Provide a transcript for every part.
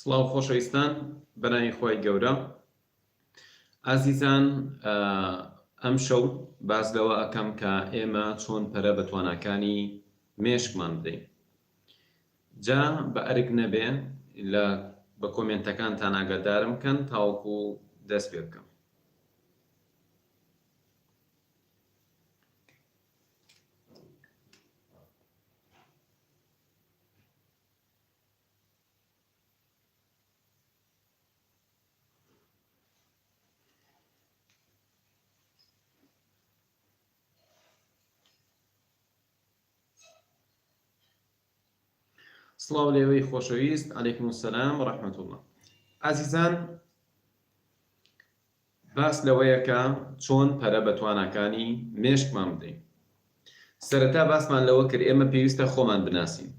سڵاو خۆشەویستان بەناوی خوای گەورە ئازیزان ئەمشەو باس لەوە ئەکەم کە ئێمە چۆن پەرە بە تواناکانی مێشکمان بدەین جا بە ئەرک نەبێ لە بە کۆمێنتەکانتان ئاگادارم کەن تاوەکو دەست پێ بکەم. سڵاو لێوەی خۆشەویست علیکم السلام و رحمة الله ئازیزان باس لەوەیە کە چۆن پەرە بە تواناکانی مێشکمان بدەین. سەرەتا باسمان لەوە کرد ئێمە پێویستە خۆمان بناسین.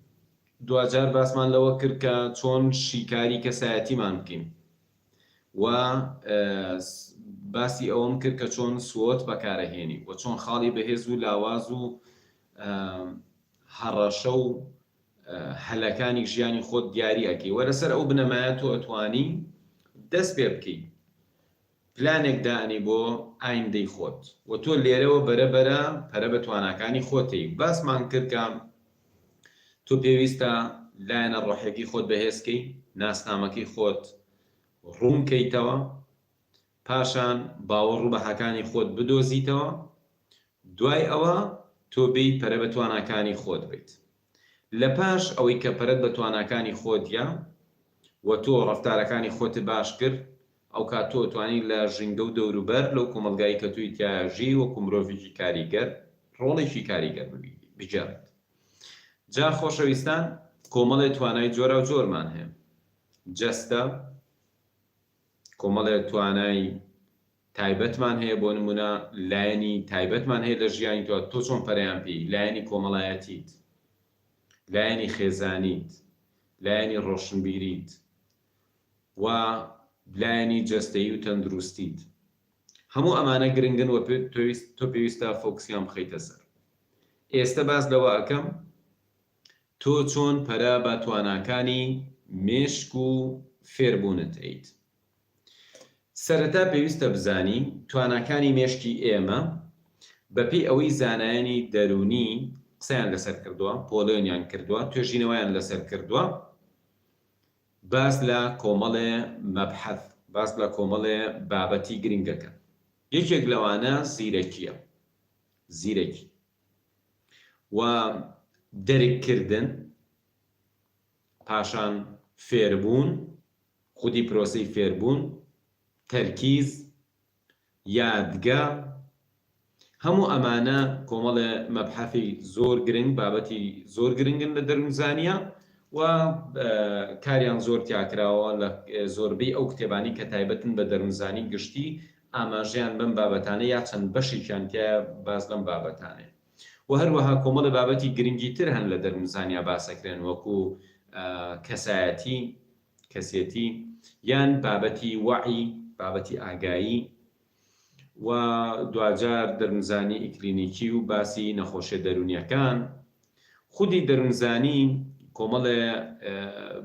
دواجار باسمان لەوە کرد کە چۆن شیکاری کەسایەتیمان بکەین و باسی ئەوەم کرد کە چۆن SWOT بەکارەهێنی و چۆن خاڵی بەهێز و لاواز و هەڕەشە و هەلەکانی ژیانی خۆت دیاری ئەکەی وە لەسەر ئەو بنەمایە تۆ ئەتوانی دەست پێ بکەی پلانێک دائەنێی بۆ ئایندەی خۆت وە تۆ لێرەوە بەرە بەرە پەرە بە تواناکانی خۆتەی باسمان کرد کە تۆ پێویستە لایەنە ڕۆحیەکەی خۆت بەهێز کەی ناسنامەکەی خۆت ڕوون کەیتەوە پاشان باوەڕ و بەهاکانی خۆت بدۆزیتەوە دوای ئەوە تۆ بێی پەرە بە تواناکانی خۆت بەیت. لە پاش ئەوەی کە پەرەت بە تواناکانی خۆت یا و تۆ ڕەفتارەکانی خۆت باش کرد ئەوکات تۆ ئەتوانی لە ژینگە و دەوروبەر لەو کۆمەڵگای کە تۆی تیایا ژی وەکو مرۆڤێکی کاریگەر ڕۆڵێکی کاریگەر بگێڕیت. جا خۆشەویستان کۆمەڵێ توانای جۆراوجۆرمان هەیە. جەستە، کۆمەڵێ توانای تایبەتمان هەیە بۆ نمونە لایەنی تایبەتمان هەیە لە ژیانی تۆ تۆ چۆن پەرەیان پێی لایەنی کۆمەڵایەتیت لایەنی خێزانیت لایەنی ڕۆشنبیریت و لایەنی جەستەیی و تەندروستیت هەموو ئەمانە گرنگن و تۆ پێویستە فۆکسیان بخەیتە سەر ئێستە باس لەوە ئەکەم تۆ چۆن پەرە بە تواناکانی مێشک و فێربوونت ئەیت؟ سەرەتا پێویستە بزانی تواناکانی مێشکی ئێمە بەپێی ئەوەی زانایانی دەروونی قسەیان لەسەر کردووە، پۆلێنیان کردووە، توێژینەوەیان لەسەر کردووە، باس لە کۆمەڵێ مەبحەث، باس لە کۆمەڵێ بابەتی گرنگ دەکەن. یەکێک لەوانە زیرەکییە، زیرەکی و دەرککردن، پاشان فێربوون، خودی پرۆسەی فێربوون، تەرکیز، یادگە، هەموو ئەمانە کۆمەڵێ مەبحەثی زۆر گرنگ، بابەتی زۆر گرنگن لە دەروونزانییە و کاریان زۆر تیا کراوە لە زۆربەی ئەو کتێبانەی کە تایبەتن بە دەروونزانی گشتی ئاماژەیان بەم بابەتانە یا چەند بەشێکیان تیایە باس لەم بابەتانەیە. وە هەروەها کۆمەڵێ بابەتی گرنگی تر هەن لە دەروونزانیا باسەکرێن وەکو کەسایەتی، کەسێتی، یان بابەتی وەعی، بابەتی ئاگایی، و دواجار دەروونزانی ئیکلینیکی و باسی نەخۆشیە دەروونیەکان. خودی دەروونزانی کۆمەڵێ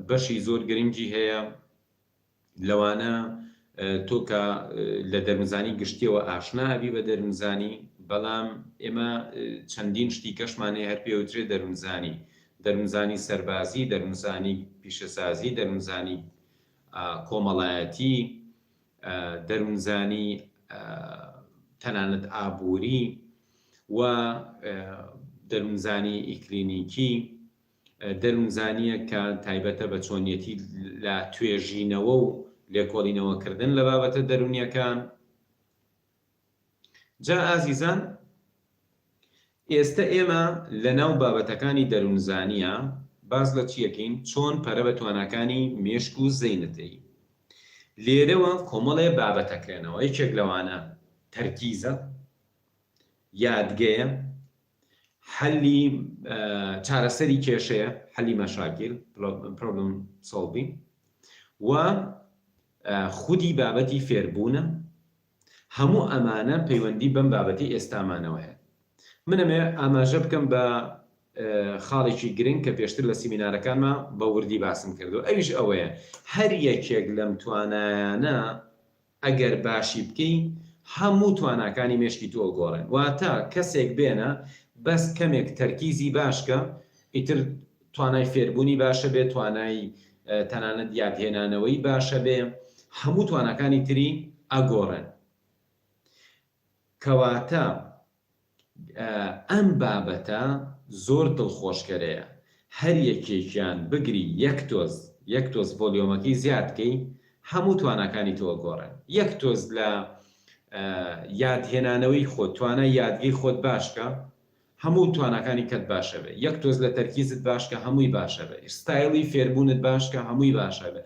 بەشی زۆر گرنگی هەیە لەوانە تۆ کە لە دەروونزانی گشتیەوە ئاشنا ئەبی بە دەروونزانی، بەڵام ئێمە چەندین شتی کەشمان هەیە هەر پێوترێ دەروونزانی، دەروونزانی سەربازی، دەروونزانی پیشەسازی، دەروونزانی کۆمەڵایەتی، دەروونزانی تەنانەت ئابووری و دەروونزانی ئیکلینیکی. دەروونزانییەک کە تایبەتە بە چۆنیەتی لە توێژینەوە و لێکۆڵینەوەکردن لە بابەتە دەروونییەکان. جا ئازیزان ئێستە ئێمە لە ناو بابەتەکانی دەروونزانییە باس لە چییەکەین چۆن پەرە بە تواناکانی مێشک و زەینت ئەی. لێرەوە کۆمەڵێ بابەت ئەکرێنەوە یەکێک لەوانە تەرکیزە، یادگەیە، حەلی چارەسەری کێشەیە، حەلی مەشاکیل، Problem Solving، و خودی بابەتی فێربوونە، هەموو ئەمانە پەیوەندی بەم بابەتەی ئێستامانەوە هەیە. من ئەمەوێ ئاماژە بکەم بە. خاڵێکی گرنگ کە پێشتر لە سیمینارەکانما بە وردی باسم کردووە ئەویش ئەوەیە هەر یەکێک لەم توانایانە ئەگەر باشی بکەی هەموو تواناکانی مێشکی تۆ ئەگۆڕێن واتە کەسێک بێنە بەس کەمێک تەرکیزی باش کە ئیتر توانای فێربوونی باشە بێ توانای تەنانەت یادهێنانەوەی باشە بێ هەموو تواناکانی تری ئەگۆڕێن کەواتە ئەم بابەتە زۆر دڵخۆشکەرەیە هەر یەکێکیان بگری یەک تۆز یەک تۆز ڤۆلیۆمەکەی زیاد کەی هەموو تواناکانی تۆ ئەگۆڕێن یەک تۆز لە یادهێنانەوەی خۆت توانای یادگەی خۆت باش کە هەموو تواناکانی کەت باشە بێ یەک تۆز لە تەرکیزت باش کە هەمووی باشە بێ ستایڵی فێربوونت باش کە هەمووی باشە بێ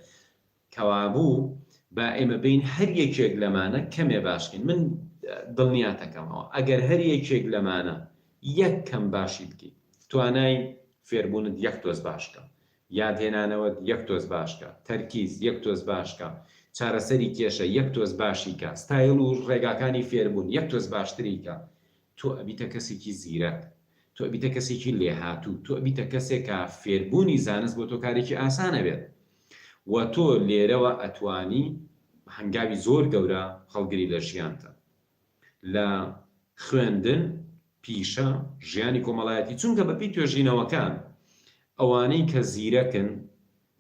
کەوابوو با ئێمە بێین هەر یەکێک لەمانە کەمێ باش کەین. من دڵنیاتەکەمەوە ئەگەر هەر یەکێک لەمانە یەک کەم باشی بکەی، توانای فێربوونت یەک تۆز باش کە، یادهێنانەوەت یەک تۆز باش کە، تەرکیز یەک تۆز باش کە، چارەسەری کێشە یەک تۆز باشی کە، ستایل و ڕێگاکانی فێربوون یەک تۆز باشتری کە، تۆ ئەبیتە کەسێکی زیرەک، تۆ ئەبیتە کەسێکی لێهاتوو، تۆ ئەبیتە کەسێک کە فێربوونی زانست بۆ تۆ کارێکی ئاسان ئەبێت. وە تۆ لێرەوە ئەتوانی هەنگاوی زۆر گەورە هەڵگری لە ژیانتا لە خوێندن، پیشە، ژیانی کۆمەڵایەتی چونکە بەپێی توێژینەوەکان ئەوانەی کە زیرەکن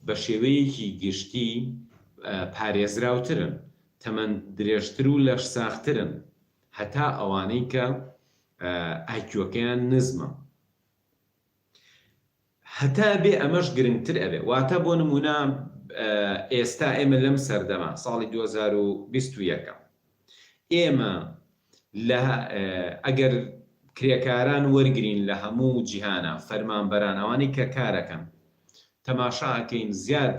بە شێوەیەکی گشتی پارێزراوترن، تەمەن درێژتر و لەشساغترن هەتا ئەوانەی کە ئایکیۆکەیان نزمە. هەتا بێ ئەمەش گرنگتر ئەبێ واتە بۆ نموونە ئێستا ئێمە لەم سەردەمە ساڵی 2021 ئێمە لە ئەگەر کرێکاران وەرگین لە هەموو جیهانە فەرمانبەران ئەوانەی کە کارەکەن تەماشا ئەکەین زیاد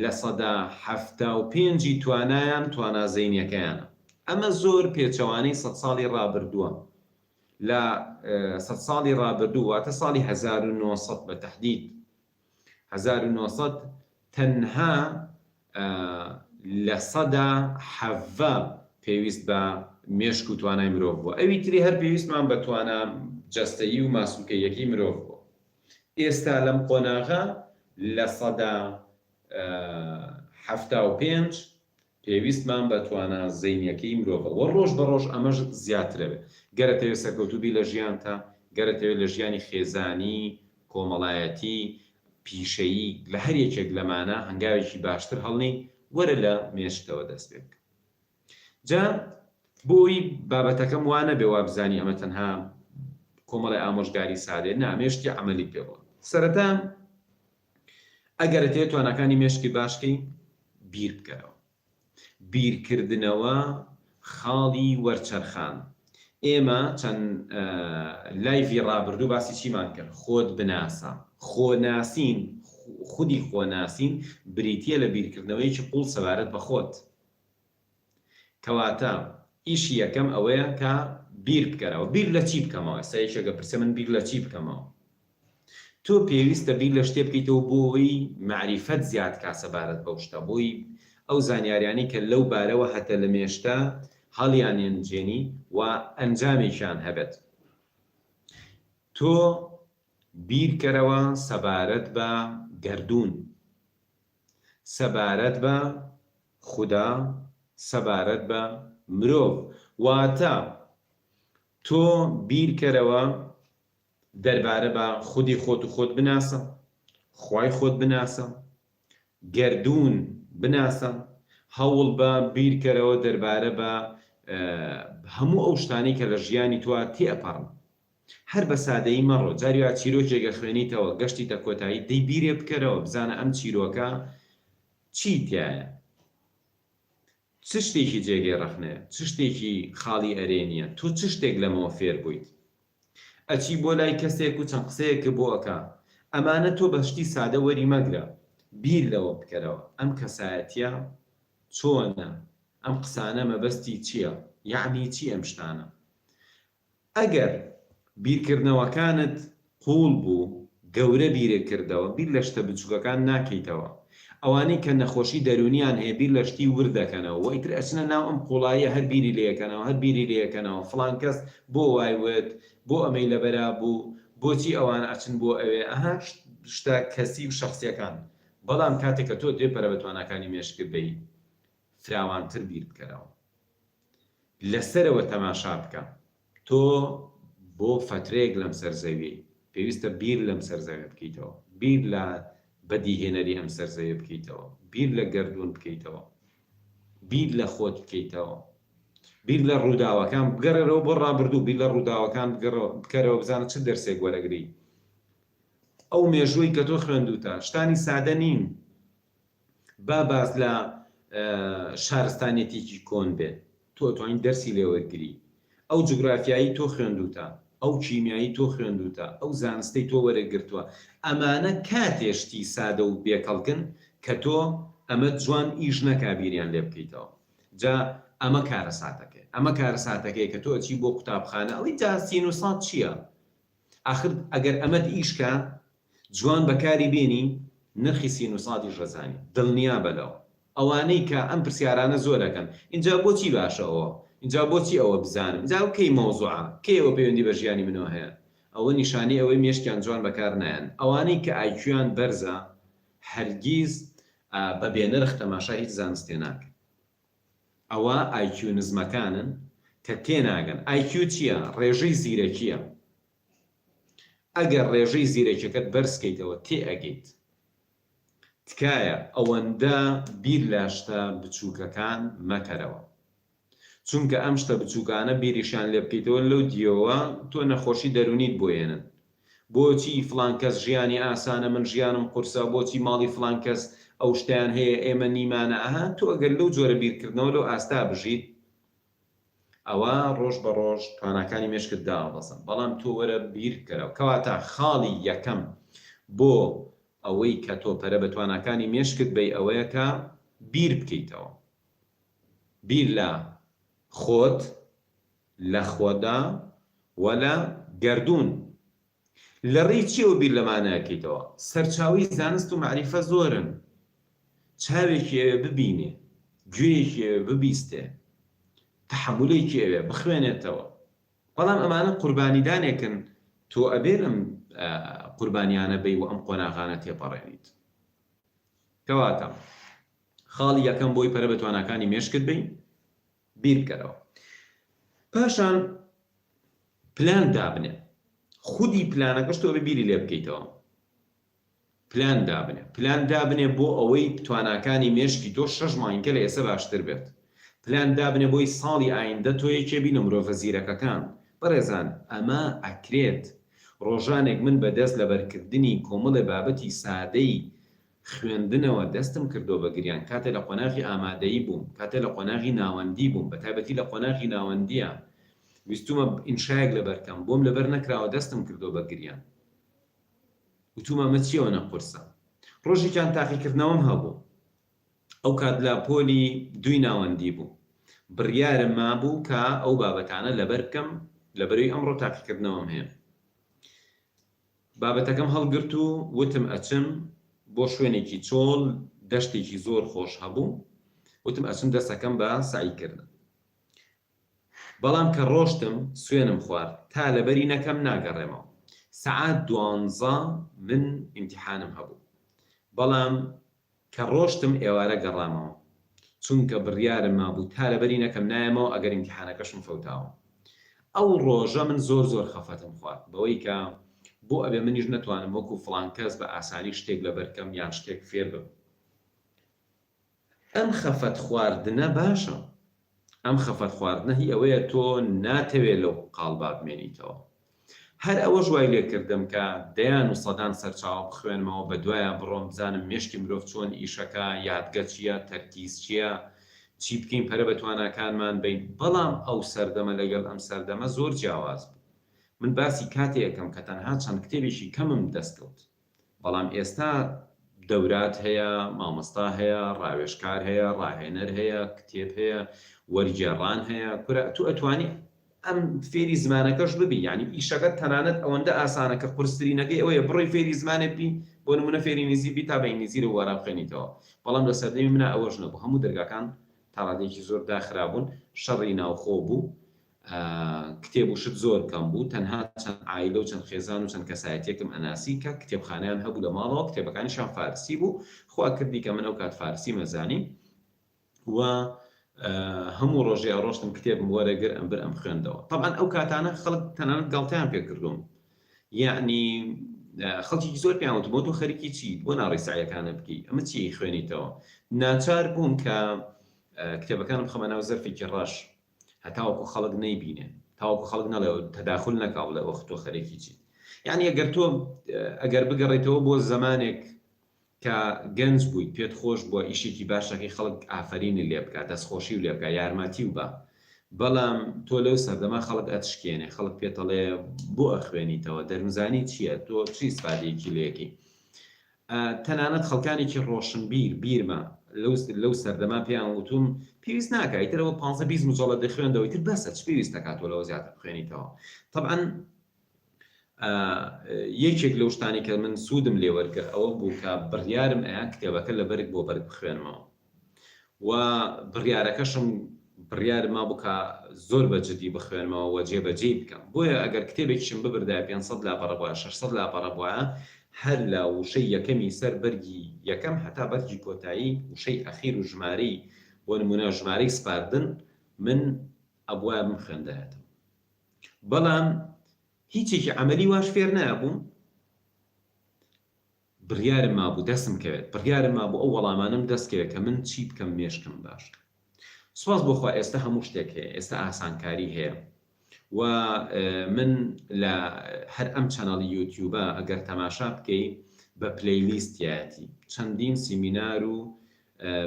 لە 75% ی توانایان توانا زەینیەکەیانە ئەمە زۆر پێچەوانەی سەد ساڵی ڕابردووە لە سەد ساڵی ڕابردوو واتە ساڵی 1900 بە تەحدید 1900 تەنها 17% پێویست بە مێشک و توانای مرۆڤ بووە ئەوی تری هەر پێویستمان بە توانا جەستەیی و ماسولکەیەکەی مرۆڤ بووە ئێستا لەم قۆناغە 75% پێویستمان بە توانا زەینیەکەی مرۆڤە وە ڕۆژ بە ڕۆژ ئەمەش زیاترەبێ گەر ئەتەوێ سەرکەوتوو بی لە ژیانتا گەر ئەتەوێ لە ژیانی خێزانی کۆمەڵایەتی پیشەیی لە هەر یەکێک لەمانە هەنگاوێکی باشتر هەڵنێی وەرە لە مێشکتەوە دەست پێ بکە جا بۆ ئەوەی بابەتەکەم وا نەبێ وابزانی ئەمە تەنها کۆمەڵێ ئامۆژگاری سادەیە نا مێشکی عەمەلی پێ بڵێم سەرەتا ئەگەر ئەتەوێت تواناکانی مێشکی باش کەی بیر بکەرەوە. بیرکردنەوە خاڵی وەرچەرخان. ئێمە چەند لایڤی ڕابردوو باسی چیمان کرد؟ خۆت بناسە. خۆناسین، خودی خۆناسین بریتییە لە بیرکردنەوەیەکی قووڵ سەبارەت بە خۆت. کەواتە ئیشی یەکەم ئەوەیە کە بیر بکەرەوە. بیر لە چی بکەمەوە؟ ئێستا یەکێک ئەپرسێ من بیر لە چی بکەمەوە؟ تۆ پێویستە بیر لە شتێ بکەیتەوە بۆ ئەوەی مەعریفەت زیاد کا سەبارەت بەو شتە، بۆی ئەو زانیاریانەی کە لەو بارەوە هەتە لە مێشتە هەڵیانێنجێنی و ئەنجامێکیان هەبێت. تۆ بیرکەرەوە سەبارەت بە گەردوون، سەبارەت بە خودا، سەبارەت بە مرۆڤ، واتە تۆ بیرکەرەوە دەربارە بە خودی خۆت و خۆت بناسە، خوای خۆت بناسە، گەردوون بناسە، هەوڵبە بیرکەرەوە دەربارە بە هەموو ئەو شتانەی کە لە ژیانی تۆ تێئەپەڕن. هەر بە سادەیی مەڕۆ، جاری وا چیرۆکێک ئەخوێنیتەوە گەشتیتە کۆتایی دەی بیرێ بکەرەوە بزانە ئەم چیرۆکە چی تیایە؟ چ شتێکی جێگەی ڕەخنەیە؟ چ شتێکی خاڵی ئەرێنییە؟ تۆ چ شتێک لەمەوە فێر بوویت؟ ئەچی بۆ لای کەسێک و چەند قسەیەکت بۆ ئەکا ئەمانە تۆ بە شتی سادە وەری مەگرە بیر لەوە بکەرەوە ئەم کەسایەتیە چۆنە ئەم قسانە مەبەستی چیە یەعنی چی ئەم شتانە ئەگەر بیرکردنەوەکانت قووڵ بوو، گەورە بیرت کردەوە، بیر لە شتە بچووکەکان ناکەیتەوە. ئەوانەی کە نەخۆشی دەروونیان هەیە بیر لە شتی ورد دەکەنەوە و ئیتر ئەچنە ناو ئەم قووڵاییە هەر بیری لێ ئەکەنەوە، هەر بیری لێ ئەکەنەوە، فڵان کەس بۆ وای وت، بۆ ئەمەی لەبەرا بوو، بۆچی ئەوان ئەچن بۆ ئەوێ ئەها شتە کەسی و شەخسیەکان بەڵام کاتێک کە تۆ دێ پەرە بە تواناکانی مێشکت بەی فراوانتر بیر بکەرەوە لەسەرەوە تەماشا بکە تۆ بۆ فەترەیەک لەم سەر زەویەی پێویستە بیر لەم سەر زەویە بکەیتەوە بیر لە بەدیهێنەری ئەم سەر زەویە بکەیتەوە بیر لە گەردوون بکەیتەوە بیر لە خۆت بکەیتەوە بیر لە ڕووداوەکان بگەڕێرەوە بۆ ڕابردوو بیر لە ڕووداوەکان بکەرەوە بزانە چ دەرسێک وەرەگری ئەو مێژووی کە تۆ خوێندوتە شتانی سادە نین با باس لە شارستانیەتێکی کۆن بێ تۆ ئەتوانی دەرسی لێ وەرگری ئەو جوگرافیایی تۆ خوێندوتە ئەو کیمیایی تۆ خوێندوتە ئەو زانستەی تۆ وەرەگرتووە ئەمانە کاتێ شتی سادە و بێکەڵکن کە تۆ ئەمە جوان ئیش نەکا بیریان لێ بکەیتەوە جا ئەمە کارەساتەکەیە ئەمە کارەساتەکەیە کە تۆ ئەچی بۆ قوتابخانە ئەڵێی جا سینوسات چییە ئاخر ئەگەر ئەمەت ئیش کا جوان بەکاری بێنی نرخی سینوساتیش ئەزانی دڵنیابە لەوە ئەوانەی کە ئەم پرسیارانە زۆر ئەکەن ئینجا بۆچی باشە ئەوە ئینجا بۆچی ئەوە بزانم ئینجا ئەو کەی مەوزوعە کەی ئەوە پەیوەندی بە ژیانی منەوە هەیە ئەوە نیشانەی ئەوەی مێشکیان جوان بەکار نایەن ئەوانەی کە ئایکیویان بەرزە هەرگیز بە بێنرخ تەماشای هیچ زانستێ ناکەن ئەوە ئایکیو نزمەکانن کە تێناگەن ئایکیو چییە ڕێژەی زیرەکییە ئەگەر ڕێژەی زیرەکیەکەت بەرز کەیتەوە تێئەگەیت. تکایە ئەوەندە بیر لە شتە بچوکەکان مەکەرەوە. چونکە ئەم شتە بچوکانە بیریشیان لێ بکەیتەوە لەو دیوەوە تۆ نەخۆشی دەرونیت بۆ یەنن. بۆچی فڵان کەس ژیانی ئاسانە من ژیانم قورسە، بۆچی ماڵی فڵان کەس ئەو شتەیان هەیە ئێمە نیمانە، ئەها تۆ ئەگەر لەو جۆرە بیرکردنەوە لەو ئاستە بژیت ئەوا ڕۆژ بە ڕۆژ تواناکانی مێشکت دائەبەزن بەڵام تۆ وەرە بیر بکەرەوە کەواتە خاڵی یەکەم بۆ ئەوەی کە تۆ پەرە بە تواناکانی مێشکت بەی ئەوەیە کە بیر بکەیتەوە بیر لە خۆت لە خۆدا و لە گەردوون لە ڕێی چیەوە بیر لەمانە ئەکەیتەوە؟ سەرچاوەی زانست و مەعریفە زۆرن، چاوێکی ئەوێ ببینێ، گوێیەکی ئەوێ ببیستێ، تەحەمولێکی ئەوێ بخوێنێتەوە، بەڵام ئەمانە قوربانیدانێکن تۆ ئەبێ لەم قوربانیانە بی و ئەم قۆناغانە تێپەڕێنیت. کەواتە خاڵی یەکەم بۆی پەرە بە تواناکانی مێشکت بەی، بیر بکەرەوە. پاشان پلان دابنێ. خودی پلانەکەش تۆ ئەبێ بیری لێ بکەیتەوە. پلان دابنێ. پلان دابنێ بۆ ئەوەی تواناکانی مێشکی تۆ شەش مانگە لە ئێسە باشتر بێت. پلان دابنێ بۆی ساڵی ئایندە تۆ یەکێ بی لە مرۆڤە زیرەکەکان. بەڕێزان ئەمە ئەکرێت. ڕۆژانێک من بە دەست لەبەرکردنی کۆمەڵێ بابەتی سادەی خوێندنەوە دەستم کردووە بە گریان کاتێ لە قۆناغی ئامادەیی بووم، کاتێ لە قۆناغی ناوەندی بووم، بە تایبەتی لە قۆناغی ناوەندییە ویستوومە ئینشایەک لەبەر کەم، بۆم لەبەر نەکراوە دەستم کردووە بە گریان. وتوومە ئەمە چییە ئەوەنە قورسە. ڕۆژێکیان تاقیکردنەوەم هەبوو. ئەو کات لە پۆلی دووی ناوەندی بووم. بڕیارم مابوو کە ئەو بابەتانە لەبەر بکەم، لەبەرەوەی ئەمڕۆ تاقیکردنەوەم هەیە. بابەتەکەم هەڵگرت و وتم ئەچم بۆ شوێنێکی چۆڵ، دەشتێکی زۆر خۆش هەبوو، وتم ئەچم دەست ئەکەم بە سەعی کردن. بەڵام کە ڕۆشتم سوێنم خوارد تا لەبەری نەکەم ناگەڕێمەوە. سەعات دوانزە من ئیمتیحانم هەبوو. بەڵام کە ڕۆشتم ئێوارە گەڕامەوە چونکە بڕیارم مابوو تا لەبەری نەکەم نایەمەوە ئەگەر ئیمتیحانەکەشم فەوتاوە ئەو ڕۆژە من زۆر زۆر خەفەتم خوارد بەوەی کە بۆ ئەبێ منیش نەتوانم وەکو فڵان کەس بە ئاسانی شتێک لەبەر کەم یان شتێک فێر بم ئەم خەفەت خواردنە باشە ئەم خەفەت خواردنە هی ئەوەیە تۆ ناتەوێ لەو قاڵبا بمێنیتەوە. هەر ئەوەش وای لێ کردم کە دەیان و سەدان سەرچاوە بخوێنمەوە، بە دوایا بڕۆم بزانم مێشکی مرۆڤ چۆن ئیشەکا، یادگە چییە، تەرکیز چییە، چی بکەین پەرە بە تواناکانمان بەین. بەڵام ئەو سەردەمە لەگەڵ ئەم سەردەمە زۆر جیاواز بوو. من باسی کاتێ ئەکەم کە تەنها چەند کتێبێکی کەمم دەست کەوت. بەڵام ئێستا دەورات هەیە، مامۆستا هەیە، ڕاوێژکار هەیە، ڕاهێنەر هەیە، کتێب هەیە، وەرگێڕان هەیە، کورە تۆ ئەتوانی ئەم فێری زمانەکەش ببی یانی ئیشەکە تەنانەت ئەوەندە ئاسانە کە قورسترینەکەی ئەوەیە بڕۆی فێری زمانێک بی بۆ نمونە فێری ئینگلیزی بی تا بە ئینگلیزی لەو وارا بخوێنیتەوە بەڵام لە سەردەمی منا ئەوەش نەبوو هەموو دەرگاکان تا ڕادەیەکی زۆر داخرابوون شەڕی ناوخۆ بوو. کتێب و شت زۆر کەم بوو، تەنها چەند عایلە و چەند خێزان و چەند کەسایەتیەکم ئەناسی کە کتێبخانەیان هەبوو لە ماڵەوە، کتێبەکانیشیان فارسی بوو، خوا کردی کە من ئەو کات فارسیم ئەزانی و هەموو ڕۆژێ ئەڕۆشتم کتێبم وەرەگر ئەمبر ئەمخوێندەوە. تەبعەن ئەو کاتانە خەڵک تەنانەت گاڵتەیان پێ کردووم، یەعنی خەڵکێکی زۆر پێیان وتم بۆ تۆ خەریکی چیت، بۆ ناڕێی سەعیەکانت بکەی، ئەمە چییە ئەیخوێنیتەوە؟ ناچار بووم کە کتێبەکانم بخەمە ناو زەرفێکی ڕەش هەتاوەکو خەڵک نەیبینێ، تاوەکو خەڵک نەڵێ تەداخول نەکا بڵێ ئۆخ تۆ خەرێکی چیت. یەعنی ئەگەر تۆ ئەگەر بگەڕێیتەوە بۆ زەمانێک کە گەنج بوویت پێت خۆش بووە ئیشێکی باش ئەکەی خەڵک ئافەرینت لێ بکا دەستخۆشیو لێ بکا یارمەتیو با بەڵام تۆ لەو سەردەمە خەڵک ئەتشکێنێ خەڵک پێت ئەڵێ بۆ ئەخوێنیتەوە دەروونزانی چییە تۆ چ ئیسفادەیەکی لێ ئەکەی تەنانەت خەڵکانێکی ڕۆشنبیر بیرمە لەو لەو سەردەما پێیان وتوم پێویست ناکا ئیتر ئەوە پانزە 20 مجەڵەد دەخوێندەوە ئیتر بەسە چ پێویست دەکات تۆ لەوە زیاتر بخوێنیتەوە تەبعەن یەکێک لەو شتانەی کە من سوودم لێ وەرگرت ئەوە بوو کە بڕیارم ئەیا کتێبەکە لە بەرگ بۆ بەرگ بخوێنمەوە و بڕیارەکەشم بڕیارم مابوو کە زۆر بە جدی بخوێنمەوە و جێبەجێی بکەم بۆیە ئەگەر کتێبێکیشم ببردایە 500 لاپەڕە بوایە 600 لاپەڕە بوایە هەر لە وشەی یەکەمی سەر بەرگی یەکەم هەتا بەرگی کۆتایی وشەی ئەخیر و ژمارەی بۆ نموونە ژمارەی سپاردن من ئەبوایە بمخوێندایەتەوە بەڵام هیچێکی عەمەلی واش فێر نەبووم، بڕیارم مابوو دەستم کەوێت، بڕیارم مابوو ئەو وەڵامانەم دەست کەوێت کە من چی بکەم مێشکم باش کەم. سوپاس بۆ خوا ئێستا هەموو شتێک هەیە، ئێستا ئاسانکاری هەیە و من لە هەر ئەم channel ی یوتیوبە ئەگەر تەماشا بکەی بە playlist تیایەتی چەندین سیمینار و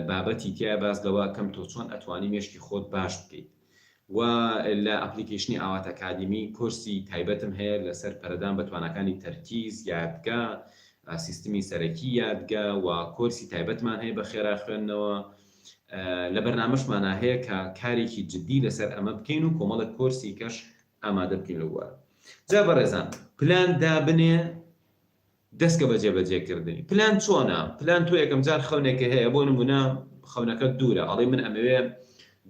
بابەتی تیایە باس لەوە ئەکەم تۆ چۆن ئەتوانی مێشکی خۆت باش بکەیت و لە application ی ئاوات ئەکادیمی کۆرسی تایبەتم هەیە لەسەر پەرەدان بە تواناکانی تەرکیز، یادگە، سیستمی سەرەکی یادگە و کۆرسی تایبەتمان هەیە بە خێرا خوێندنەوە. لە بەرنامەشمانا هەیە کە کارێکی جدی لەسەر ئەمە بکەین و کۆمەڵێک کۆرسی کەش ئامادە بکەین لەو بوارە. جا بەڕێزان پلان دابنێ دەستکە بە جێبەجێکردنی. پلان چۆنە؟ پلان تۆ یەکەم جار خەونێکە هەیە بۆ نمونە خەونەکەت دوورە ئەڵێی من ئەمەوێ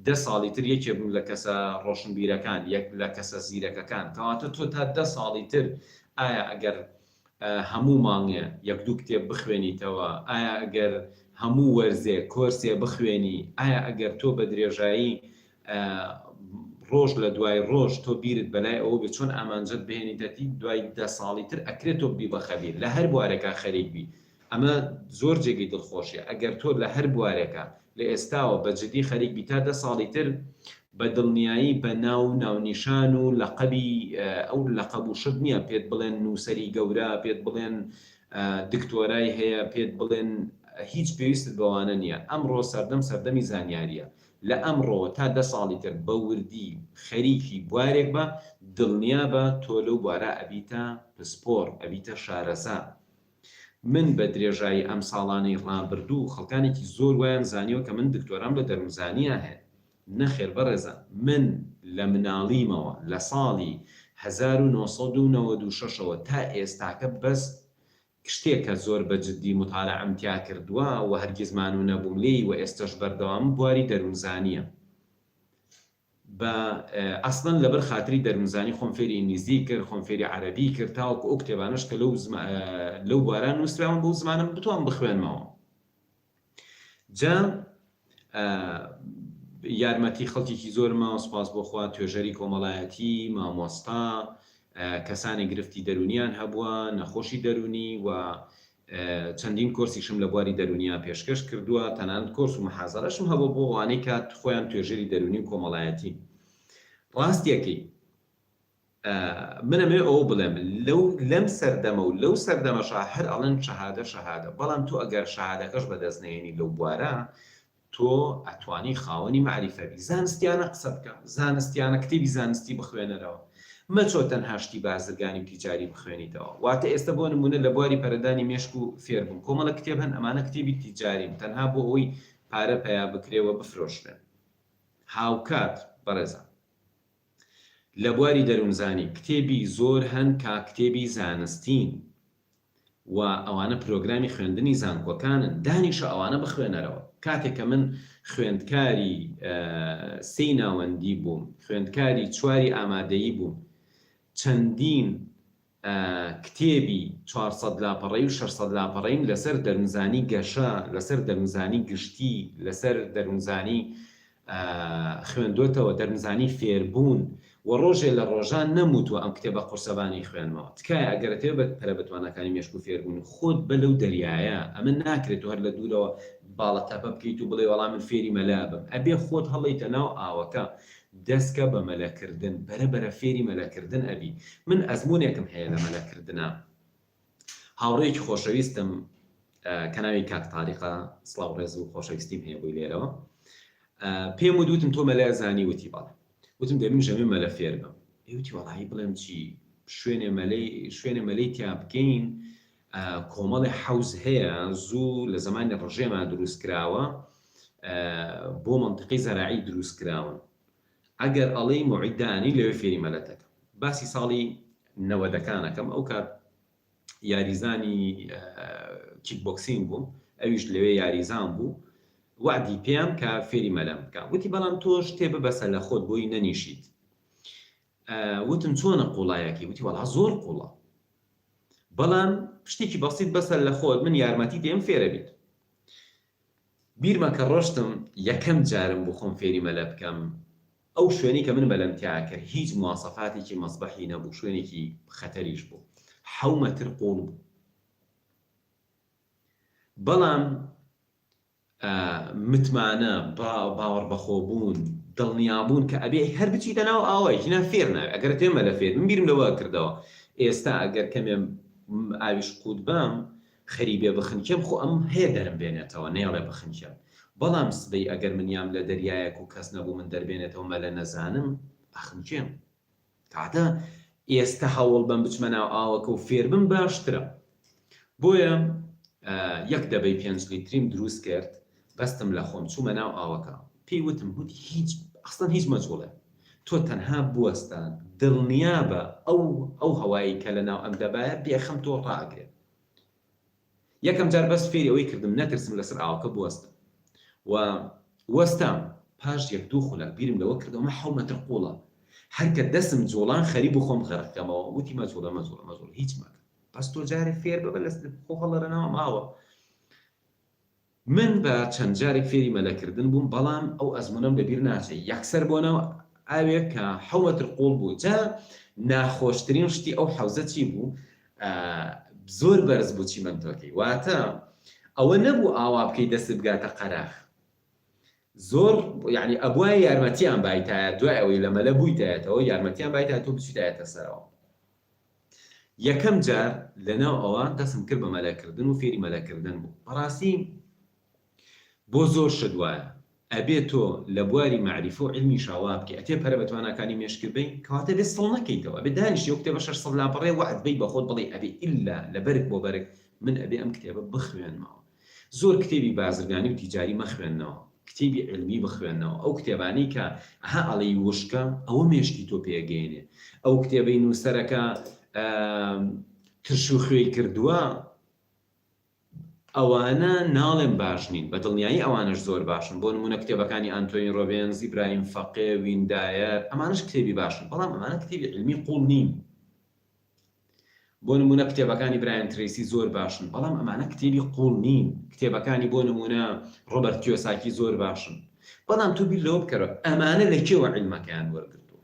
دە ساڵی تر یەکێ بم لە کەسە ڕۆشنبیرەکان یەک لە کەسە زیرەکەکان کەواتە تۆ تا دە ساڵی تر ئایا ئەگەر هەموو مانگێ یەک دوو کتێب بخوێنیتەوە ئایا ئەگەر هەموو وەرزێ کۆرسێ بخوێنی ئایا ئەگەر تۆ بە درێژایی ڕۆژ لە دوای ڕۆژ تۆ بیرت بەلای ئەوە بێ چۆن ئامانجت بهێنیتە دی دوای دە ساڵی تر ئەکرێ تۆ ببی بە خەبیر لە هەر بوارێکا خەریک بی ئەمە زۆر جێگەی دڵخۆشیە ئەگەر تۆ لە هەر بوارێکا لە ئێستاوە بە جدی خەریک بی تا دە ساڵی تر بە دڵنیایی بە ناو و ناونیشان و لەقەبی ئەو لەقەب و شت نیە پێت بڵێن نووسەری گەورە پێت بڵێن دکتۆرای هەیە پێت بڵێن هیچ پێویستت بەوانە نیە ئەمڕۆ سەردەم سەردەمی زانیاریە لە ئەمڕۆوە تا دە ساڵی تر بە وردی خەریکی بوارێک بە، دڵنیابە تۆ لەو بوارە ئەبیتە پسپۆڕ، ئەبیتە شارەزا. من بە درێژایی ئەم ساڵانەی ڕابردوو خەڵکانێکی زۆر وایان زانیوە کە من دکتۆرام لە دەروونزانیا هەیە. نەخێر بەڕێزان، من لە مناڵیمەوە لە ساڵی 1996 ەوە تا ئێستاکە بەس شتێک کە زۆر بە جدی موتالەعەم تیا کردووە و هەرگیز مانوو نەبووم لێی و ئێستەش بەردەوامم بواری دەروونزانییە. بە ئەسڵەن لەبەر خاتری دەروونزانی خۆم فێری ئینگلیزی کرد، خۆم فێری عەرەبی کرد تاوەکو ئەو کتێبانەش کە لەو لەو بوارە نووسراون بەو زمانە بتوانم بخوێنمەوە. جا یارمەتی خەڵکێکی زۆرم ماوە سوپاس بۆ خوا توێژەری کۆمەڵایەتی، مامۆستا، کەسانی گرفتی دەروونیان هەبووە، نەخۆشی دەروونی و چەندین کۆرسیشم لە بواری دەروونیا پێشکەش کردووە، تەنانەت کۆرس و محازەرەشم هەبووە بۆ ئەوانەی کە خۆیان توێژەری دەروونی و کۆمەڵایەتین. ڕاستیەکەی من ئەمەوێ ئەوە بڵێم لەو لەم سەردەمە و لەو سەردەمەشا هەر ئەڵێن شەهادە شەهادە بەڵام تۆ ئەگەر شەهادەکەش بەدەست نەهێنی لەو بوارە تۆ ئەتوانی خاوەنی مەعریفە بی زانستیانە قسە بکە زانستیانە کتێبی زانستی بخوێنەرەوە مەچۆ تەنها شتی بازرگانی و تیجاری بخوێنیتەوە واتە ئێستا بۆ نمونە لە بواری پەرەدانی مێشک و فێربوون کۆمەڵە کتێب هەن ئەمانە کتێبی تیجارین تەنها بۆ ئەوەی پارە پەیا بکرێ و بفرۆشرێن هاوکات بەڕێزان لە بواری دەروونزانی کتێبی زۆر هەن کا کتێبی زانستین و ئەوانە پرۆگرامی خوێندنی زانکۆکانن دانیشە ئەوانە بخوێنەرەوە کاتێک کە من. خوێندکاری سێی ناوەندی بووم، خوێندکاری چواری ئامادەیی بووم، چەندین کتێبی 400 لاپەڕەیی و 600 لاپەڕەییم لەسەر دەروونزانی گەشە، لەسەر دەروونزانی گشتی، لەسەر دەروونزانی خوێندۆتەوە، دەروونزانی فێربوون و ڕۆژێ لە ڕۆژان نەموتووە ئەم کتێبە قورسە با نەیخوێنمەوە. تکایە ئەگەر ئەتەوێ بە پەرە بە تواناکانی مێشک و فێربوون خۆت بە لەو دەریایە، ئەمە ناکرێت تۆ هەر لە دوورەوە باڵە تەپە بکەیت و بڵێی وەڵا من فێری مەلە ئەبم. ئەبێ خۆت هەڵێیتە ناو ئاوەکە، دەستکە بە مەلەکردن، بەرە بەرە فێری مەلەکردن ئەبی. من ئەزموونێکم هەیە لە مەلەکردنا. هاوڕێیەکی خۆشەویستم کە ناوی کاک تاریقە، سڵاو ڕێز و خۆشەویستیم هەیە بۆی لێرەوە، پێم وت، وتم تۆ مەلە ئەزانی؟ وتی بەڵێ. وتم دەی من ژەمێ مەلە فێر بم. ئەی وتی وەڵایی بڵێم چی، شوێنێ مەلەی شوێنێ مەلەی تیا بکەین کۆمەڵێ حەوز هەیە زوو لە زەمانی ڕژێما دروست کراوە بۆ مەنتیقەی زەراعی دروست کراون ئەگەر ئەڵێی موعید دانی لەوێ فێری مەلەت ئەکەم باسی ساڵی نەوەدەکان ئەکەم ئەو کات یاریزانی کیک بۆکسینگ بووم ئەویش لەوێ یاریزان بوو وەعدی پێیام کە فێری مەلەم بکە وتی بەڵام تۆ شتێ ببەسە لە خۆت بۆی نەنیشیت وتم چۆنە قوڵایەکەی وتی وەڵا زۆر قوڵە بەڵام شتێکی بەسیت بەسەر لە خۆت من یارمەتی دێم فێرە بیت بیرمە کە ڕۆشتم یەکەم جارم بوو خۆم فێری مەلە بکەم ئەو شوێنەی کە من مەلەم تیا کرد هیچ مواسەفاتێکی مەسبەحی نەبوو شوێنێکی خەتەریش بوو حەو مەتر قوڵ بوو بەڵام متمانە، باوەڕبەخۆبوون، دڵنیابوون کە ئەبێ هەر بچیتە ناو ئاوە هینا فێر نابێ ئەگەر ئەتەوێ مەلە فێر من بیرم لەوە کردەوە ئێستا ئەگەر کەمێ ئاویش قووت بام خەریبێ بخنکێم خۆ ئەم هەیە دەرم بێنێتەوە نەیەڵێ بخنکێم بەڵام سبەی ئەگەر من یام لە دەریایەک و کەس نەبوو من دەربێنێتەوە مەلە نەزانم ئەخنکێم کەواتە ئێستە هەوڵ بەم بچمە ناو ئاوەکە و فێربم باشترە. بۆیە یەک دەبەی پێنج لیتریم دروست کرد بەستم لە خۆم چوومە ناو ئاوەکە پێی وتم وتی هیچ ئەسڵەن هیچ مەجوڵێ تۆ تەنها بوەستە دڵنیابە ئەو ئەو هەوایەی کە لە ناو ئەم دەبایە بێخەم تۆ ڕائەگرێت. یەکەم جار بەس فێری ئەوەی کردم نەترسم لەسەر ئاوەکە بوەستم و وەستام، پاش یەک دوو خولەک بیرم لەوە کردەوە ئەمە حەو مەتر قوڵە، هەر کە دەسم جوڵان خەریک بوو خۆم غەرق کەمەوە، وتی مەجوڵە مەجوڵە مەجوڵە هیچ مەکە بەس تۆ جارێ فێر ببە لەس خۆ هەڵەرە ناو ئەم ئاوە. من بە چەند جارێک فێری مەلەکردن بووم، بەڵام ئەو ئەزموونەم لەبیر ناچێ، یەکسەر بۆ ناو ئاوێک کە حەو مەتر قووڵ بوو، جا ناخۆشترین شتی ئەو حەوزە چی بوو، زۆر بەرز بوو چیمەنتۆکەی، واتە ئەوە نەبوو ئاوا بکەی دەستت بگاتە قەراخ، زۆر یانی ئەبوایە یارمەتیان بایتایە دوای ئەوەی لە مەلە بوویتایەتەوە یارمەتیان بایتایە تۆ بچیتایەتە سەرەوە. یەکەم جار لەناو ئەوە دەستم کرد بە مەلەکردن و فێری مەلەکردن بووم. بەڕاستی بۆ زۆر شت وایە. ئەبێ تۆ لە بواری مەعریفە و عیلمیشا وا بکەی. ئەتێ پەرە بە تواناکانی مێشکت بەی؟ کەواتە ئەبێ سڵ نەکەیتەوە. ئەبێ دانیشی ئەو کتێبە 600 لاپەڕەیە وەعد بەی بە خۆت بڵێی ئەبێ ئیلا لە بەرگ بۆ بەرگ من ئەبێ ئەم کتێبە بخوێنمەوە. زۆر کتێبی بازرگانی و تیجاری مەخوێنەوە کتێبی عیلمی بخوێنەوە ئەو کتێبانەی کە ئەها ئەڵێی وشکە ئەوە مێشکی تۆ پێگەیەنێ ئەو کتێبەی نووسەرەکە ترش و خوێی کردووە ئەوانە ناڵێم باش نین بە دڵنیایی ئەوانەش زۆر باشن بۆ نمونە کتێبەکانی ئەنتۆنی ڕۆبێنز ئیبراهیم فەقێ ویندایەر ئەمانەش کتێبی باشن بەڵام ئەمانە کتێبی عیلمی قوڵ نین بۆ نموونە کتێبەکانی برایان ترەیسی زۆر باشن، بەڵام ئەمانە کتێبی قووڵ نین، کتێبەکانی بۆ نموونە ڕۆبەرت کیۆساکی زۆر باشن، بەڵام تۆ بیر لەوە بکەرەوە ئەمانە لە کێوە عیلمەکەیان وەرگرتووە؟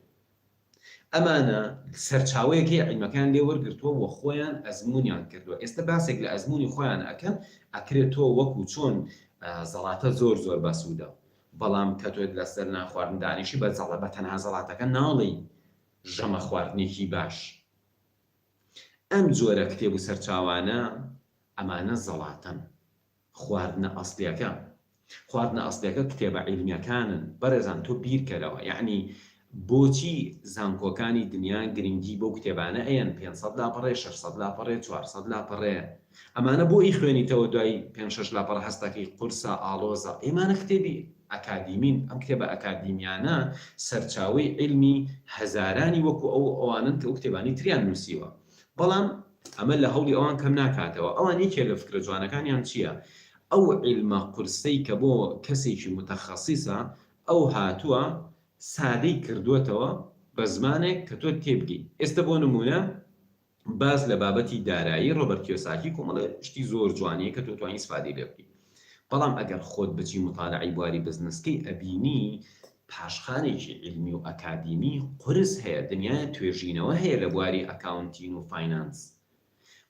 ئەمانە سەرچاوەیەک هەیە عیلمەکەیان لێ وەرگرتووە و خۆیان ئەزموونیان کردووە، ئێستە باسێک لە ئەزموونی خۆیان ئەکەن، ئەکرێ تۆ وەکوو چۆن زەڵاتە زۆر زۆر بەسوودە، بەڵام کە تۆ لەسەر نان خواردن دانیشی بە زەڵە بە تەنها زەڵاتەکە ناڵێی ژەمە خواردنێکی باش. ئەم جۆرە کتێب و سەرچاوانە ئەمانە زەڵاتەن. خواردنە ئەسڵیەکە. خواردنە ئەسڵیەکە کتێبە عیلمیەکانن. بەڕێزان تۆ بیرکەرەوە یەعنی بۆچی زانکۆکانی دنیا گرنگی بەو کتێبانە ئەیەن 500 لاپەڕەیە 600 لاپەڕەیە 400 لاپەڕەیە ئەمانە بۆ ئەیخوێنیتەوە دوای پێنج شەش لاپەڕە هەستەکەی قورسە ئاڵۆزە ئێمانە کتێبی ئەکادیمین، ئەم کتێبە ئەکادیمیانە سەرچاوەی عیلمی هەزارانی وەکو ئەو ئەوانەن کە ئەو کتێبانەی تریان نووسیوە. بەڵام ئەمە لە هەوڵی ئەوان کەم ناکاتەوە. ئەوان یەکێ لە فکرە جوانەکانیان چییە؟ ئەو عیلمە قورسەی کە بۆ کەسێکی موتەخەسیسە ئەو هاتووە سادەی کردووەتەوە بە زمانێک کە تۆ تێبگەی. ئێستە بۆ نموونە باس لە بابەتی دارایی ڕۆبەرت کیۆساکی کۆمەڵێ شتی زۆر جوانیە کە تۆ توانی ئیسفادەی لێ بکەی بەڵام ئەگەر خۆت بچی موتالعەی بواری بزنس کەی ئەبینی پاشخانێکی عیلمی و ئەکادیمی قورس هەیە دنیایە توێژینەوە هەیە لە بواری accounting و finance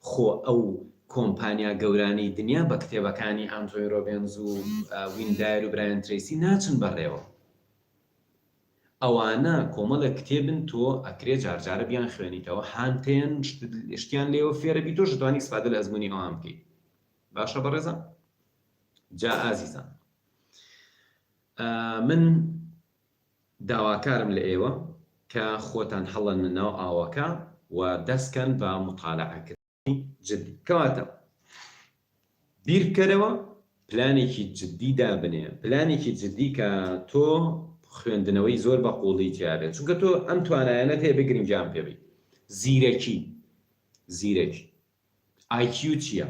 خۆ ئەو کۆمپانیا گەورانەی دنیا بە کتێبەکانی ئانتۆنی ڕۆبێنز و وین دایر و برایان ترەیسی ناچن بەڕێوە. ئەوانە کۆمەڵێک کتێبن تۆ ئەکرێ جارجارە بیان خوێنیتەوە هانتێن شتیان لێوە فێرەبی تۆش دەتوانی ئیسفادە لە ئەزموونی ئەوان بکەی باشە بەڕێزان جا ئازیزان من داواکارم لە ئێوە کە خۆتان هەڵەنە ناو ئاوەکە و دەستکەن بە متالعەکردن جدی کەواتە بیربکەرەوە پلانێکی جدی دابنێ پلانێکی جدی کە تۆ خوێندنەوەی زۆر بە قوڵی تیابێت چونکە تۆ ئەم توانایانەت هەیە بێ گرنگیان پێ بی زیرەکی زیرەکی IQ چییە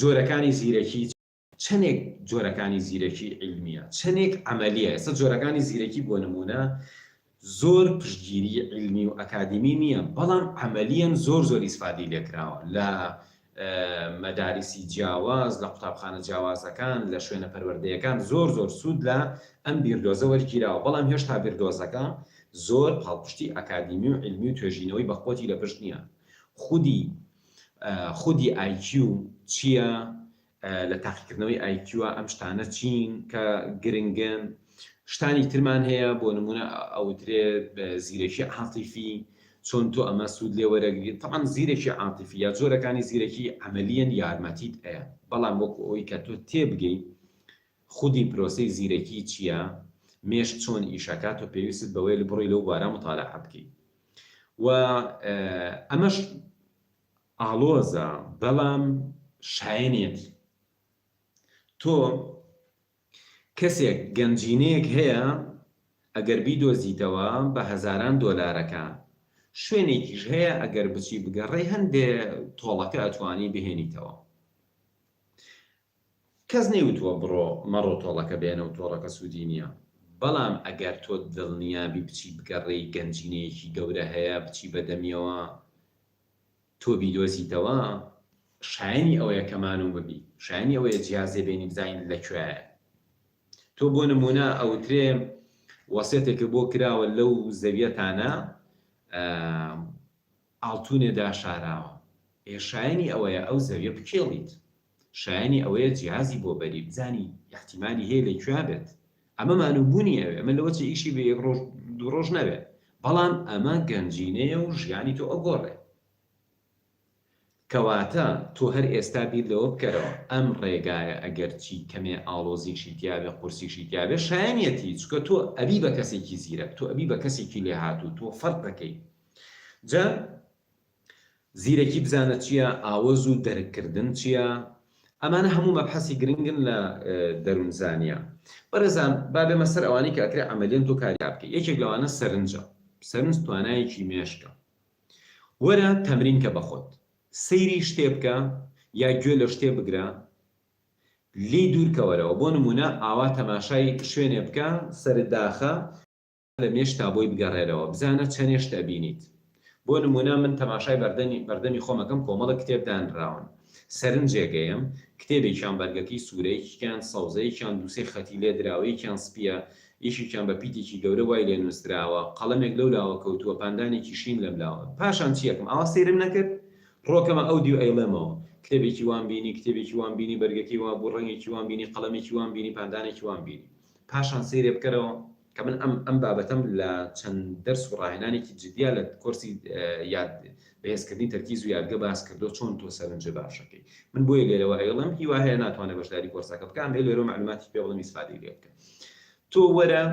جۆرەکانی زیرەکی چەنێک جۆرەکانی زیرەکی عیلمیە چەنێک عەمەلیە ئێستا جۆرەکانی زیرەکی بۆ نمونە زۆر پشتگیری عیلمی و ئەکادیمی نییە بەڵام عەمەلیەن زۆر زۆر ئیسفادەی لێکراوە لە مەداریسی جیاواز لە قوتابخانە جیاوازەکان لە شوێنە پەروەردەیەکان زۆر زۆر سوود لە ئەم بیردۆزە وەرگیراوە بەڵام هێشتا بیردۆزەکە زۆر پاڵپشتی ئەکادیمی و عیلمی و توێژینەوەی بەقوەتی لە پشت نییە خودی خودی IQ چییە لە تاقیکردنەوەی IQ ە ئەم شتانە چین کە گرنگن؟ شتانی ترمان هەیە بۆ نمونە ئەوترێ زیرەکی عاتیفی چۆن تۆ ئەمە سوود لێ وەرەگری تەبعەن زیرەکی عاتیفی یا جۆرەکانی زیرەکی عەمەلیەن یارمەتیت ئەیەن بەڵام وەکو ئەوەی کە تۆ تێبگەی خودی پرۆسەی زیرەکی چییە مێشک چۆن ئیشەکات تۆ پێویستت بەوەیە بڕۆی لەو بوارە متالعە بکەی و ئەمەش ئاڵۆزە بەڵام شایەنیەتی. تۆ کەسێک گەنجینەیەک هەیە ئەگەر بیدۆزیتەوە بە هەزاران دۆلارەکە، شوێنێکیش هەیە ئەگەر بچی بگەڕێی هەندێ تۆڵەکە ئەتوانی بهێنیتەوە. کەس نەیوتووە بڕۆ مەڕۆ تۆڵەکە بێنە و تۆڕەکە سوودی نییە، بەڵام ئەگەر تۆ دڵنیابی بچی بگەڕێی گەنجینەیەکی گەورە هەیە بچی بەدەمیەوە تۆ بیدۆزیتەوە شایەنی ئەوەیە کە مانوو ببی، شایەنی ئەوەیە جیازێ بێنی بزانین لە کوێیە. تۆ بۆ نموونە ئەوترێ وەسێتێکت بۆ کراوە لەو زەویەتانە ئاڵتونێ داشاراوە، ئێ شایەنی ئەوەیە ئەو زەویە بکێڵیت، شایەنی ئەوەیە جیازی بۆ بەری بزانی ئیحتیمالی هەیە لە کوێ بێت. ئەمە مانووبوونی ئەوێ، ئەمە لەوەچێ ئیشی بە یەک ڕۆژ دوو ڕۆژ نەبێ، بەڵام ئەمە گەنجینەیە و ژیانی تۆ ئەگۆڕێ. کەواتە تۆ هەر ئێستا بیر لەوە بکەرەوە ئەم ڕێگایە ئەگەرچی کەمێ ئاڵۆزیشی تیابێ قورسیشی تیابێ شایەنیەتی چونکە تۆ ئەبی بە کەسێکی زیرەک تۆ ئەبی بە کەسێکی لێهاتوو تۆ فەرق ئەکەی جا زیرەکی بزانە چییە، ئاوەز و دەرککردن چییە، ئەمانە هەموو مەبحەسی گرنگن لە دەروونزانییە. بەڕێزان با بێمە سەر ئەوانەی کە ئەکرێ عەمەلیەن تۆ کاری تیا بکەی. یەکێک لەوانە سەرنجە. سەرنج توانایەکی مێشکە. وەرە تەمرین کە بە خۆت. سەیری شتێ بکە یا گوێ لە شتێ بگرە، لێی دوور کەوەرەوە. بۆ نموونە ئاوا تەماشای شوێنێ بکە، سەرت داخە، لە مێشکتا بۆی بگەڕێرەوە بزانە چەنێ شت ئەبینیت بۆ نمونە من تەماشای بەردەمی بەردەمی خۆم ئەکەم کۆمەڵێک کتێب دانراون سەرنجێک ئەیەم کتێبێکیان بەرگەکەی سورە یەکیکیان سەوزە یەکیان دووسێ خەتی لێ دراوە یەکیان سپیە یەکێکیان بە پیتێکی گەورە وای لێ نوسراوە قەڵەمێک لەو لاوە کەوتووە پاندانێکی شین لەم لاوە پاشان چی ئەکەم ئاوا سەیرم نەکرد ڕۆکەمە ئەو دیو ئەیڵێمەوە کتێبێکی وام بینی کتێبێکی وام بینی بەرگەکەی وابوو ڕەنگێکی وام بینی قەڵەمێکی وام بینی پاندانێکی وام بینی پاشان سەیرێ بکەرەوە کە من ئەم ئەم بابەتەم لە چەند دەرس و ڕاهێنانێکی جدیا لە کۆرسی یاد بەهێزکردنی تەرکیز و یادگە باس کردو چۆن تۆ سەرنجە باشەکەی من بۆیە لێرەوە ئەیڵێم هیوا هەیە ناتوانێت بەشداری کۆرسەکە بکە ئەمەوێ لێرەوە معلوماتی پێ بڵێم ئیسفادەی لێ بکە تۆ وەرە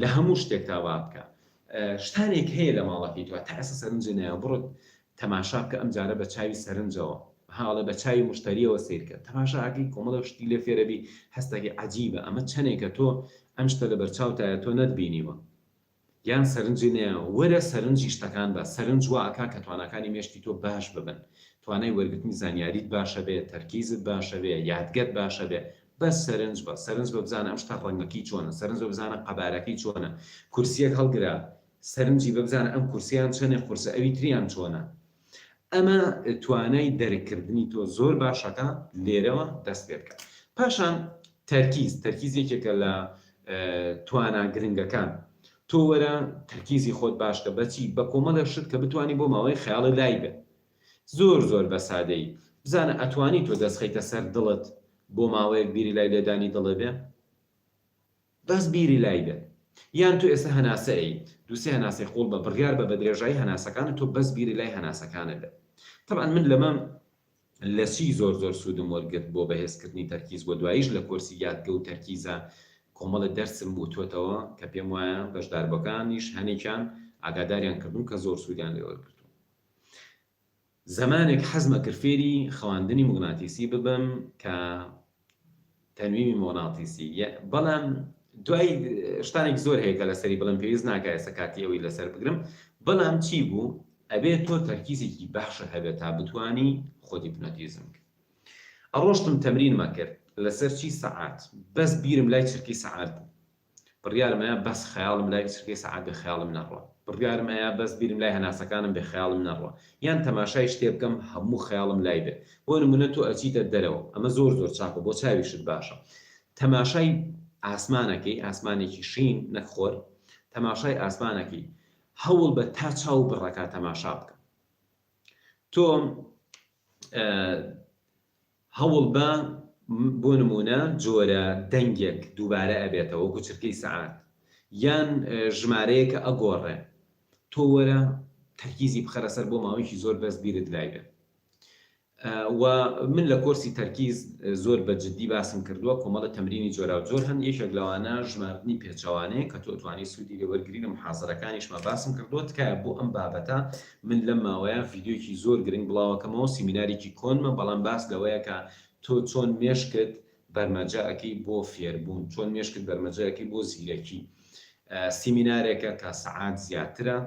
لە هەموو شتێک تا وا بکە شتانێک هەیە لە ماڵەکەی تۆ تا ئێستا سەرنجی نایە بڕۆ تەماشا بکە ئەم جارە بە چاوی سەرنجەوە هاڵێ بە چاوی مشتەریەوە سەیرکە تەماشا ئەکەی کۆمەڵێک شتی لێ فێرەبی هەستەکەی عەجیبە ئەمە چەنێکە تۆ ئەم شتە لەبەرچاوتایە تۆ نەتبینیوە. یان سەرنجی نەیە، وەرە سەرنجی شتەکان بە، سەرنج وا ئەکا کە تواناکانی مێشکی تۆ باش ببن، توانای وەرگرتنی زانیاریت باشە بێ، تەرکیزت باشە بێ، یادگەت باشە بێ، بەس سەرنج بە، سەرنج بە بزانە ئەم شتە ڕەنگەکەی چۆنە، سەرنج بە بزانە قەبارەکەی چۆنە، کورسیەک هەڵگرە سەرنجی بە بزانە ئەم کورسیان چەنێ قورسە ئەوی تریان چۆنە. ئەمە توانای دەرک کردنی تۆ زۆر باشەکە لێرەوە دەست پێ بکە. پاشان تەرکیز، تەرکیز یەکێکە لە توانا گرنگەکان. تۆ وەرە تەرکیزی خۆت باش کە بەچی؟ بە کۆمەڵێک شت کە بتوانی بۆ ماوەی خەیاڵت لای بێ. زۆر زۆر بە سادەیی. بزانە ئەتوانی تۆ دەست خەیتە سەر دڵت بۆ ماوەیەک بیری لای لێدانی دڵێ بێ؟ بەس بیری لای بێت. یان تۆ ئێستا هەناسە ئەی، دووسێ هەناسەی قوڵ بە، بڕیار بە بە درێژایی هەناسەکانت تۆ بەس بیری لای هەناسەکانت بێت. تەبعەن من لەمە لە چی زۆر زۆر سوودم وەرگرت بۆ بەهێزکردنی تەرکیز وە دواییش لە کۆرسی یادگە و تەرکیزا کۆمەڵێ دەرسم وتووەتەوە کە پێم وایە بەشداربووەکانیش هەنێکیان ئاگاداریان کردووم کە زۆر سوودیان لێ وەرگرتووم. زەمانێک حەزم ئەکرد فێری خەواندنی موگناتیسی ببم کە تەنویمی موغناتیسی یە بەڵام دوای شتانێک زۆر هەیە کە لەسەری بڵێم پێویست ناکا ئێستا کاتی ئەوەی لەسەر بگرم بەڵام چی بوو ئەبێ تۆ تەرکیزێکی باشت هەبێت تا بتوانی خۆت هیپنۆتیزم بکەی ئەڕۆشتم تەمرینم ئەکرد لەسەر چی سەعات بەس بیرم لای چرکەی سەعات بوو بڕیارم ئەیا بەس خەیاڵم لای چرکەی سەعات بێ خەیاڵم نەڕوا. بڕیارم ئەیا بەس بیرم لای هەناسەکانم بێ خەیاڵم نەڕوا. یان تەماشای شتێ بکەم هەموو خەیاڵم لای بێ. بۆ نموونە تۆ ئەچیتە دەرەوە، ئەمە زۆر زۆر چاکە بۆ چاویشت باشە. تەماشای ئاسمان ئەکەی، ئاسمانێکی شین نەک خۆر، تەماشای ئاسمان ئەکەی. هەوڵ بە تا چاو بڕەکا تەماشا بکە. تۆ هەوڵبە بۆ نموونە جۆرە دەنگێک دووبارە ئەبێتەوە وەکو چرکەی سەعات یان ژمارەیەکە ئەگۆڕێ تۆ وەرە تەرکیزی بخەرە سەر بۆ ماوەیەکی زۆر بەس بیرت لای بێ و من لە کۆرسی تەرکیز زۆر بە جدی باسم کردووە کۆمەڵە تەمرینی جۆراوجۆر هەن یەکێک لەوانە ژماردنی پێچەوانەیە کە تۆ توانی سوودی لێ وەرگری لە محازەرەکانیشما باسم کردووە تکایە بۆ ئەم بابەتە من لەم ماوەیە ڤیدیۆیەکی زۆر گرنگ بڵاوەکەمەوە سیمینارێکی کۆنمە بەڵام باس لەوەیە کە تۆ چۆن مێشکت بەرمەجە ئەکەی بۆ فێربوون چۆن مێشکت بەرمەجە ئەکەی بۆ زیرەکی سیمینارێکە کە سەعات زیاترە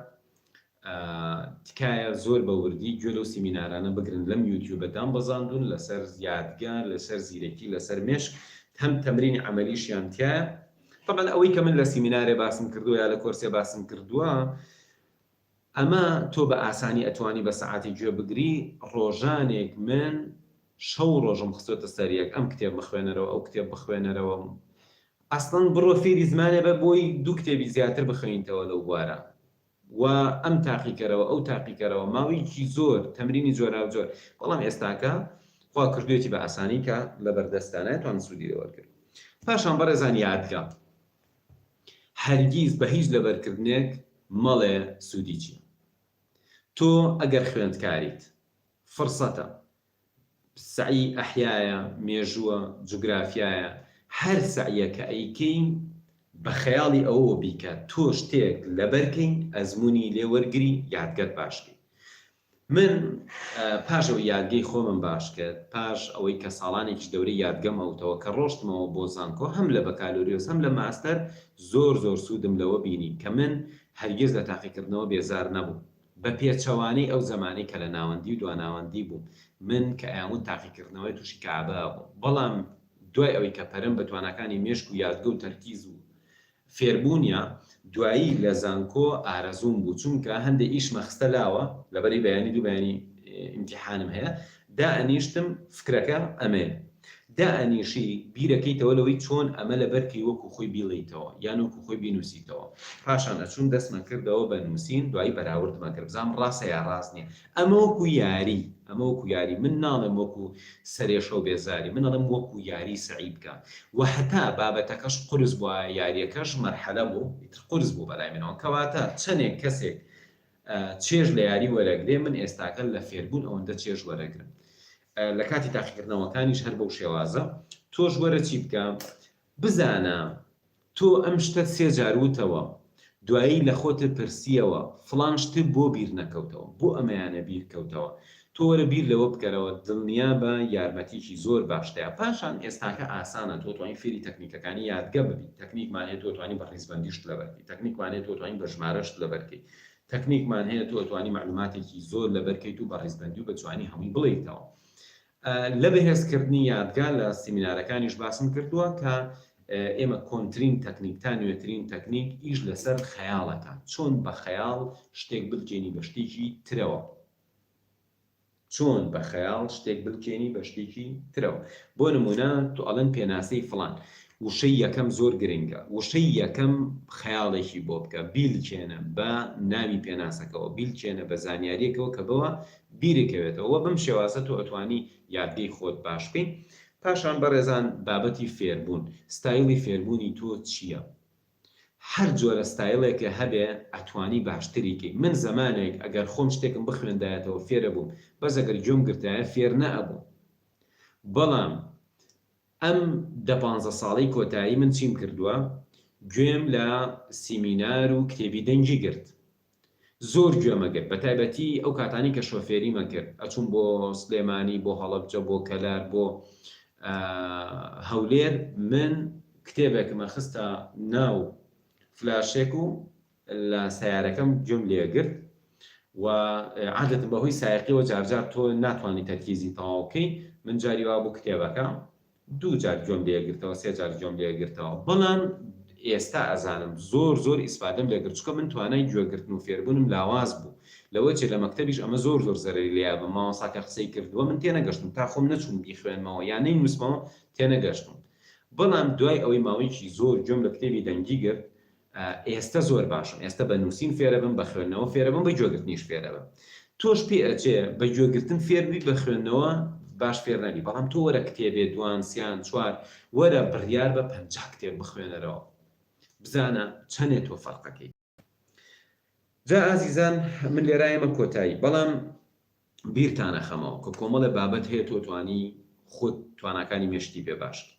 تکایە زۆر بە وردی گوێ لەو سیمینارانە بگرن لەم یوتیوبە دامبەزاندوون لەسەر یادگە لەسەر زیرەکی لەسەر مێشک هەم تەمرینی عەمەلیشیان تیایە طبعا ئەوەی کە من لە سیمینارێ باسم کردووە یا لە کۆرسێ باسم کردووە ئەمە تۆ بە ئاسانی ئەتوانی بە سەعاتی گوێ بگری، ڕۆژانێک من شەو و ڕۆژم خستۆتە سەر یەک ئەم کتێب بخوێنەرەوە ئەو کتێب بخوێنەرەوە ئەسڵەن بڕۆ فێری زمانێ بە بۆی دوو کتێبی زیاتر بخوێنیتەوە لەو بوارە و ئەم تاقیکەرەوە ئەو تاقیکەرەوە ماوەیەکی زۆر تەمرینی جۆراوجۆر بەڵام ئێستاکە خوا کردوێتی بە ئاسانی کە لەبەردەستانە توان سوودی لێ وەرگرن پاشان بەڕێزان یادگە هەرگیز بە هیچ لەبەرکردنێک مەڵێ سوودی چیە. تۆ ئەگەر خوێندکاریت، فرسەتە، سەعی ئەحیایە، مێژووە، جوگرافیایە، هەر سەعیەک کە ئەیکەی بە خەیاڵی ئەوەوە بیکە تۆ شتێک لەبەرکەی، ئەزموونی لێ وەرگری، یادگەت باش کەی. من پاش ئەوەی یادگەی خۆمم باش کرد، پاش ئەوەی کە ساڵانێکیش دەورەی یادگەم ئەوتەوە، کە ڕۆشتمەوە بۆ زانکۆ هەم لە بەکالۆریۆس هەم لە ماستەر زۆر زۆر سوودم لەوە بینی کە من هەرگیز لە تاقیکردنەوە بێزار نەبووم بە پێچەوانەی ئەو زەمانەی کە لە ناوەندی و دواناوەندی بووم من کە ئەیانوت تاقیکردنەوەی تووشی کەئابە ئەبووم بەڵام دوای ئەوەی کە پەرەم بە تواناکانی مێشک و یادگە و تەرکیز و فێربوونیا دوایی لە زانکۆ ئارەزووم بوو چونکە هەندێ ئیشمە خستە لاوە لەبەری بەیانی دوو بەیانی ئیمتیحانم هەیە دائەنیشتم فکرەکە ئەمەیە دائەنیشی بیرەکەیتەوە لەوەی چۆن ئەمە لەبەرکەی وەکو خۆی بیڵێیتەوە یان وەکو خۆی بینوسیتەوە پاشان ئەچووم دەستمە کردەوە بە نووسین دوایی بەراوردمە کرد بزانم ڕاستە یا ڕاست نییە ئەمە وەکو یاری ئەمە وەکو یاری من ناڵێم وەکو سەرێشە و بێزاری من ئەڵێم وەکو یاری سەعی بکە وە هەتا بابەتەکەش قورس بوایە یاریەکەش مەرحەلە بوو ئیتر قورس بوو بەلای منەوە کەواتە چەنێک کەسێک چێژ لە یاری وەرەگرێ من ئێستاکە لە فێربوون ئەوەندە چێژ وەرەگرم لە کاتی تاقیکردنەوەکانیش هەر بەو شێوازە تۆش وەرە چی بکە بزانە تۆ ئەم شتەت سێ جار وتەوە. دوایی لە خۆت پرسیەوە فڵان شت بۆ بیر نەکەوتەوە بۆ ئەمەیانە بیر کەوتەوە تۆ وەرە بیر لەوە بکەرەوە دڵنیابە یارمەتیکی زۆر باشتەیە پاشان ئێستاکە ئاسانە تۆ توانی فێری تەکنیکەکانی یادگە ببی تەکنیکمان هەیە تۆ توانی بە ڕیزبەندی شت لەبەر کەی تەکنیکمان هەیە تۆ توانی بە ژمارە شت لەبەر کەی تەکنیکمان هەیە تۆ توانی مەعلوماتێکی زۆر لەبەر کەیت و بە ڕیزبەندی و بە جوانی هەمووی بڵێیتەوە لە بەهێزکردنی یادگا لە سیمینارەکانیش باسم کردووە کە ئێمە کۆنترین تەکنیک تا نوێترین تەکنیک ئیش لەسەر خەیاڵەکە چۆن بە خەیاڵ شتێک بلکێنی بە شتێکی ترەوە چۆن بە خەیاڵ شتێک بلکێنی بە شتێکی ترەوە بۆ نمونە تۆ ئەڵێن پێناسەی فڵان وشەی یەکەم زۆر گرنگە وشەی یەکەم خەیاڵێکی بۆ بکە بیلکێنە بە ناوی پێناسەکەوە بیلکێنە بە زانیاریەکەوە کە بەوە بیرکەوێتەوە وە بەم شێوازە تۆ ئەتوانی یادگەی خۆت باش بکەی پاشان بەڕێزان بابەتی فێربوون ستایڵی فێربوونی تۆ چییە هەر جۆرە ستایڵێکە هەبێ ئەتوانی باشتری کەی من زەمانێک ئەگەر خۆم شتێکم بخوێندایەتەوە فێرەبووم بەس ئەگەر گوێم گرتایە فێر نەئەبووم بەڵام ئەم دە پانزە ساڵەی کۆتایی من چیم کردووە گوێم لە سیمینار و کتێبی دەنگی گرت زۆر گوێم ئەگرت بەتایبەتی ئەو کاتانەی کە شۆفێریم ئەکرد ئەچووم بۆ سلێمانی بۆ هەڵەبجە بۆ کەلار بۆ هەولێر من کتێبێکم ئەخستە ناو فلاشێک و لە سەیارەکەم گوێم لێگرت و عادەتەن بەهۆی سایەقیەوە جارجار تۆ ناتوانی تەرکیزی تەواو بکەی من جاری وابوو کتێبەکە دوو جار گوێم لێ گرتەوە سێ جار گوێم لێ گرتەوە بەڵام ئێستا ئەزانم زۆر زۆر ئیسفادەم لێ کرد چونکە من توانای گوێگرتن و فێربوونم لاواز بوو لەوە چێ لە مەکتەبیش ئەمە زۆر زۆر زەرەری لێ بم مامۆستا کە قسەی کردووە من تێنەگەشتم تا خۆم نەچووم بیخوێنمەوە یا نەینووسمەوە تێنەگەشتم بەڵام دوای ئەوەی ماوەیەکی زۆر گوێم لە کتێبی دەنگی گرت ئێستە زۆر باشم ئێستە بە نووسین فێرەبم بە خوێندنەوە فێرەبم بە گوێگرتنیش فێرەبم تۆش پێ ئەچێ بە گوێگرتن فێربی بە خوێندنەوە باش فێر نەبی بەڵام تۆ وەرە کتێبێ دوان سیان چوار وەرە بڕیار بە 50 کتێب بخوێنەرەوە بزانە چەنێ تۆ فەرقەکەی جا ئازیزان من لێرا ئێمە کۆتایی بەڵام بیرتان ئەخەمەوە کە کۆمەڵێ بابەت هەیە تۆ توانی خۆت تواناکانی مێشکی پێ باش کەی.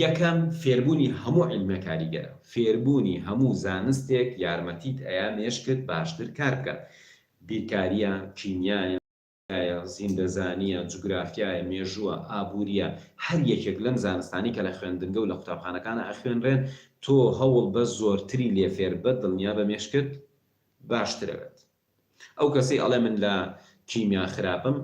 یەکەم، فێربوونی هەموو عیلمێ کاریگەرە، فێربوونی هەموو زانستێک یارمەتیت ئەیا مێشکت باشتر کار بکات، بیرکارییە، کیمیایە، زیندەزانییە، جوگرافیایە، مێژووە، ئابوورییە، هەر یەکێک لەم زانستانەی کە لە خوێندنگە و لە قوتابخانەکانا ئەخوێنرێن تۆ هەوڵبە زۆرتری لێ فێربە دڵنیابە مێشکت باشترەبێت. ئەو کەسەی ئەڵێ من لە کیمیا خراپم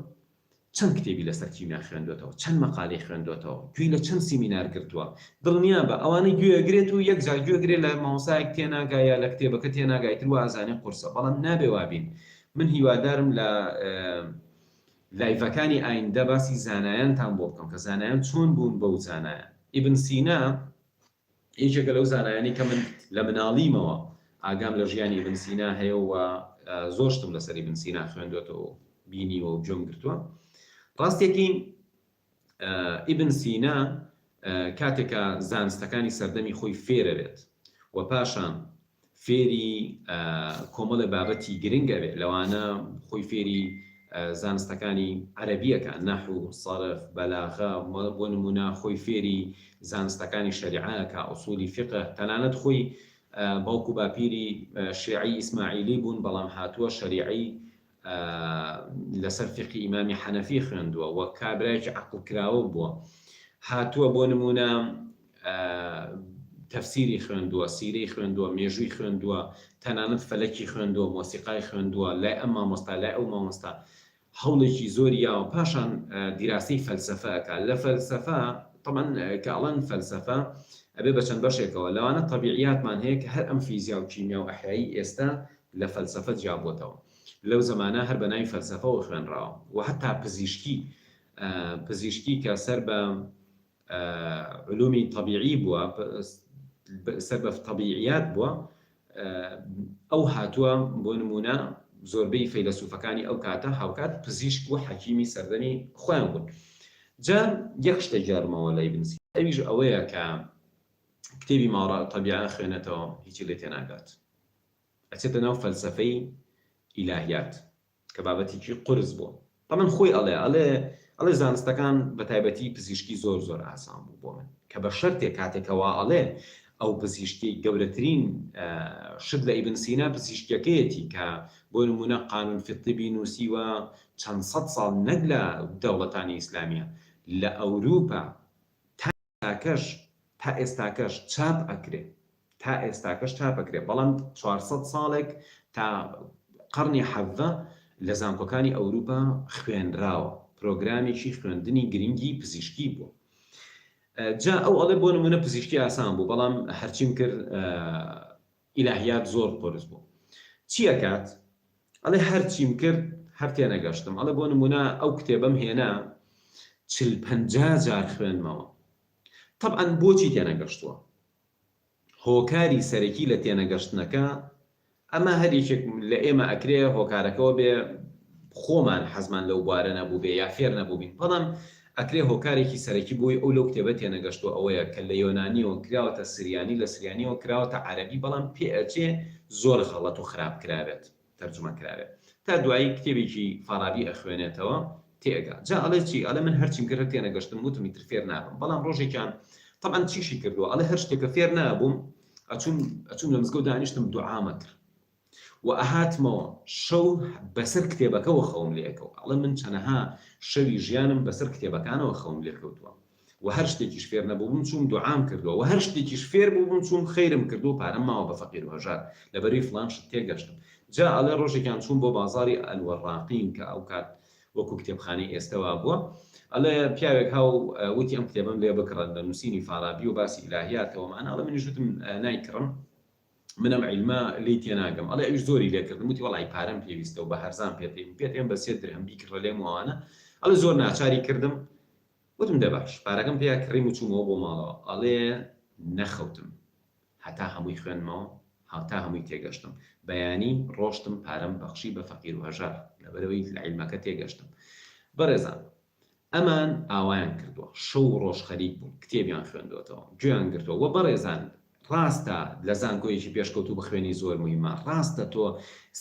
چەند کتێبی لەسەر کیمیا خوێندۆتەوە چەند مەقالەی خوێندۆتەوە گوێی لە چەند سیمینار گرتووە دڵنیابە ئەوانە گوێ ئەگرێت و یەک جار گوێ گرێ لە مامۆستایەک تێناگا یا لە کتێبەکە تێناگا ئیتر وا ئەزانێ قورسە بەڵام نابێ وابین من هیوادارم لە لایڤەکانی ئایندە باسی زانایانتان بۆ بکەم کە زانایان چۆن بوون بەو زانایە ئیبن سینا یەکێکە لەو زانایانەی کە من لە مناڵیمەوە ئاگام لە ژیانی ئیبن سینا هەیە و زۆر شتم لەسەر ئیبن سینا خوێندوێتەوە و بینیوە و گوێم گرتووە ڕاستیەکەی ئیبن سینا کاتێکە زانستەکانی سەردەمی خۆی فێرەبێت و پاشان فێری کۆمەڵێ بابەتی گرنگ ئەبێ لەوانە خۆی فێری زانستەکانی عەرەبیەکە نەحو سەرف بەلاغە بۆ نمونە خۆی فێری زانستەکانی شەریعەکە ئوسولی فیقە تەنانەت خۆی باوک و باپیری شیعی ئیسماعیلی بوون بەڵام هاتووە شەریعەی لەسەر فیقهی ئیمامی حەنەفی خوێندووە و کابرایەکی عەقڵکراوە بووە هاتووە بۆ نموونە تەفسیری خوێندووە سیرەی خوێندووە مێژووی خوێندووە تەنانەت فەلەکی خوێندووە مۆسیقای خوێندووە لای ئەم مامۆستا لای ئەو مامۆستا هەوڵێکی زۆری یاوە پاشان دیراسەی فەلسەفە ئەکا لە فەلسەفە تەبعەن کە ئەڵێن فەلسەفە ئەبێ بە چەند بەشێکەوە لەوانە تەبیعیاتمان هەیە کە هەر ئەم فیزیا و کیمیا و ئەحیایی ئێستا لە فەلسەفە جیابۆتەوە لەو زەمانە هەر بە ناوی فەلسەفەوە خوێنراوە و هەتا پزیشکی پزیشکی کە سەر بە علومی تەبیعی بووە سەر بە تەبیعیات بووە ئەو هاتووە بۆ نمونە زۆربەی فەیلەسوفەکانی ئەو کاتە هاوکات پزیشک و حەکیمی سەردەمی خۆیان بوون جا یەک شتە گێڕمەوە لە ئیبن سینا ئەویش ئەوەیە کە کتێبی ماوراء الطبیعە خوێنێتەوە هیچی لێ تێناگات ئەچێتە ناو فەلسەفەی ئیلاهیات کە بابەتێکی قورس بووە تەمەن خۆی ئەڵێ ئەڵێ ئەڵێ زانستەکان بە تایبەتی پزیشکی زۆر زۆر ئاسان بوو بۆ من کە بە شەرتێک کاتێکەوە ئەڵێ. ئەو پزیشکیەی گەورەترین شت لە ئیبن سینا پزیشکیەکەیەتی کە بۆ نموونە قانون فی الطبی نووسیوە چەند سەد ساڵ نەک لە دەوڵەتانی ئیسلامیە لە ئەوروپا تا ئێستاکەش تا ئێستاکەش چاپ ئەکرێ تا ئێستاکەش چاپ ئەکرێ بەڵام 400 ساڵێک تا قەڕنی 17 لە زانکۆکانی ئەوروپا خوێنراوە پرۆگرامێکی خوێندنی گرنگی پزیشکی بووە جا ئەو ئەڵێ بۆ نمونە پزیشکی ئاسان بوو بەڵام هەرچیم کرد ئیلاهیات زۆر قورس بوو چی ئەکات ئەڵێ هەرچیم کرد هەر تێنەگەشتم ئەڵێ بۆ نمونە ئەو کتێبەم هێنا چل پەنجا جار خوێنمەوە تەبعەن بۆچی تێنەگەشتووە هۆکاری سەرەکی لە تێنەگەشتنەکە ئەمە هەر یەکێک لە ئێمە ئەکرێ هۆکارەکەوە بێ خۆمان حەزمان لەو بوارە نەبووبێ یا فێر نەبووبین بەڵام ئەکرێ هۆکارێکی سەرەکی بۆی ئەو لەو کتێبە تێنەگەشتووە ئەوەیە کە لە یۆنانیەوە کراوەتە سریانی لە سریانیەوە کراوەتە عەرەبی بەڵام پێ ئەچێ زۆر غەڵەت و خراپ کرابێت تەرجومە کرابێت تا دوایی کتێبێکی فارابی ئەخوێنێتەوە تێئەگا جا ئەڵێ چی ئەڵێ من هەرچیم کرد هەر تێنەگەشتم وتم ئیتر فێر نابم بەڵام ڕۆژێکیان تەبعەن چیشی کردووە ئەڵێ هەر شتێکە فێر نابووم ئەچووم ئەچووم لە مزگەوت دانیشتم دوعامە کرد و ئەهاتمەوە شەو بەسەر کتێبەکەوە خەوم لێ ئەکەوت ئەڵێ من چەنەها شەوی ژیانم بەسەر کتێبەکانەوە خەوم لێ کەوتووە و هەر شتێکیش فێر نەبووبم چووم دوعام کردووە و هەر شتێکیش فێر بووبم چووم خەیرم کردووە پارەم ماوە بە فەقیر و هەژار لەبەروی فڵان شت تێگەشتم جا ئەڵێ ڕۆژێکیان چووم بۆ بازاڕی الوراقین کە ئەوکات وەکو کتێبخانەی ئێستە وابووە ئەڵێ پیاوێک هاو وتی ئەم کتێبەم لێ بکڕە لە نووسینی فارابی و باسی ئیلاهیاتەوە مانا ئەڵێ منیش وتم نایکڕم من ئەم عیلمە لێی تێناگەم ئەڵێ ئەویش زۆری لێکردم وتی وەڵی پارەم پێویستە و بە هەرزان پێتەیم پێتێم بە سێ درهەم بیکڕە لێم و ئەوانە ئەڵێ زۆر ناچاری کردم وتم دە باش پارەکەم پیا کڕیم و چوومەوە بۆ ماڵەوە ئەڵێ نەخەوتم هەتا هەمووی خوێندمەوە هەتا هەمووی تێگەشتم بەیانی ڕۆشتم پارەم بەخشی بە فەقیر و هەژار لەبەرئەوەی لە عیلمەکە تێگەشتم بەڕێزان ئەمان ئاوایان کردووە شەو و ڕۆژ خەریک بوون کتێبیان خوێندۆتەوە گوێیان گرتووە وە بەڕێزان ڕاستە لە زانکۆیەکی پێشکەوتوو بخوێنی زۆر موهیمە ڕاستە تۆ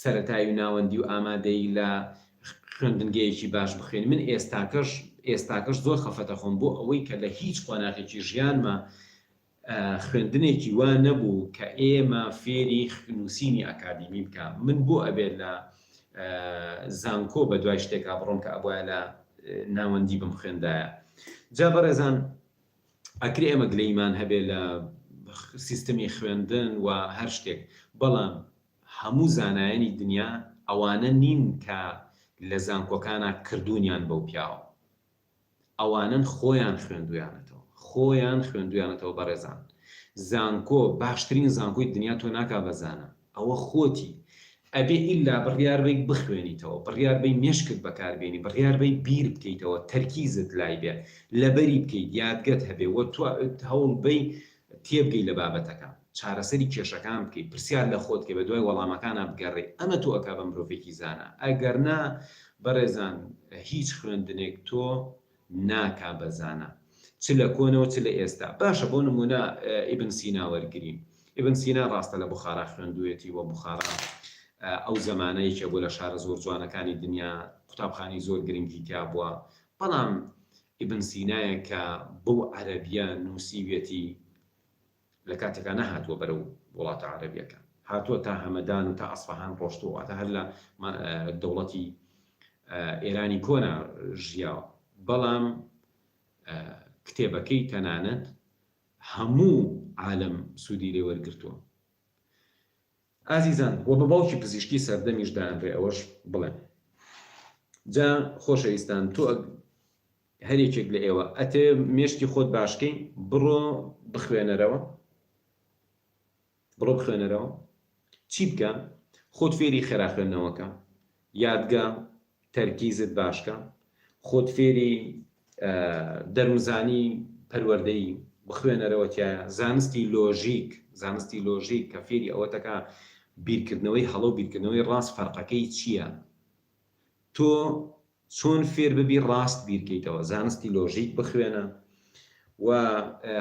سەرەتایی و ناوەندی و ئامادەیی لە خوێندنگەیەکی باش بخوێنی من ئێستاکەش ئێستاکەش زۆر خەفەتە خۆم بۆ ئەوەی کە لە هیچ قۆناغێکی ژیانما خوێندنێکی وا نەبوو کە ئێمە فێری نووسینی ئەکادیمی بکا من بۆ ئەبێت لە زانکۆ بە دوای شتێکا بڕۆم کە ئەبوایە لە ناوەندی بمخوێندایە جا بەڕێزان ئەکرێ ئێمە گلەیمان هەبێ لە سیستمی خوێندن و هەر شتێک بەڵام هەموو زانایانی دنیا ئەوانە نین کە لە زانکۆکانا کردوونیان بەو پیاوە ئەوانەن خۆیان خوێندویانەتەوە خۆیان خوێندویانەتەوە بەڕێزان زانکۆ باشترین زانکۆی دنیا تۆ ناکا بە زانا ئەوە خۆتی ئەبێ ئیلا بڕیار بەی بخوێنیتەوە بڕیار بەی مێشکت بەکار بێنی بڕیار بەی بیر بکەیتەوە تەرکیزت لای بێ لەبەری بکەیت یادگەت هەبێ وە تۆ هەوڵ بەی تێبگەی لە بابەتەکە چارەسەری کێشەکان بکەی پرسیار لە خۆت کەی بەدوای وەڵامەکانا بگەڕێی ئەمە تۆ ئەکا بە مرۆڤێکی زانا ئەگەر نا بەڕێزان هیچ خوێندنێک تۆ ناکا بە زانا چ لە کۆنەوە چ لە ئێستا باشە بۆ نمونە ئیبن سینا وەرگرین ئیبن سینا ڕاستە لە بوخارا خوێندوویەتی و بوخارا ئەو زەمانە یەکێ بوو لە شارە زۆر جوانەکانی دنیا قوتابخانەی زۆر گرنگی تیا بووە بەڵام ئیبن سینایە کە بەو عەرەبیە نووسیویەتی لە کاتێکا نەهاتووە بەرەو وڵاتە عەرەبیەکان هاتووە تا هەمەدان و تا ئەسفەهان ڕۆشتووە واتە هەر لە دەوڵەتی ئێرانی کۆنا ژیاوە بەڵام کتێبەکەی تەنانەت هەموو عالەم سوودی لێ وەرگرتووە ئازیزان وە بە باوکی پزیشکی سەردەمیش دانرێ ئەوەش بڵێم جا خۆشەویستان تۆ هەر یەکێک لە ئێوە ئەتەوێ مێشکی خۆت باشکەی بڕۆ بخوێنەرەوە بڕۆ بخوێنەرەوە چی بکە خۆت فێری خێرا خوێندنەوەکە یادگە تەرکیزت باشکە خۆت فێری دەروونزانی پەروەردەیی بخوێنەرەوە تیایا زانستی لۆژیک زانستی لۆژیک کە فێری ئەوەتەکا بیرکردنەوەی هەڵە و بیرکردنەوەی ڕاست فەرقەکەی چییە تۆ چۆن فێر ببی ڕاست بیرکەیتەوە زانستی لۆژیک بخوێنە و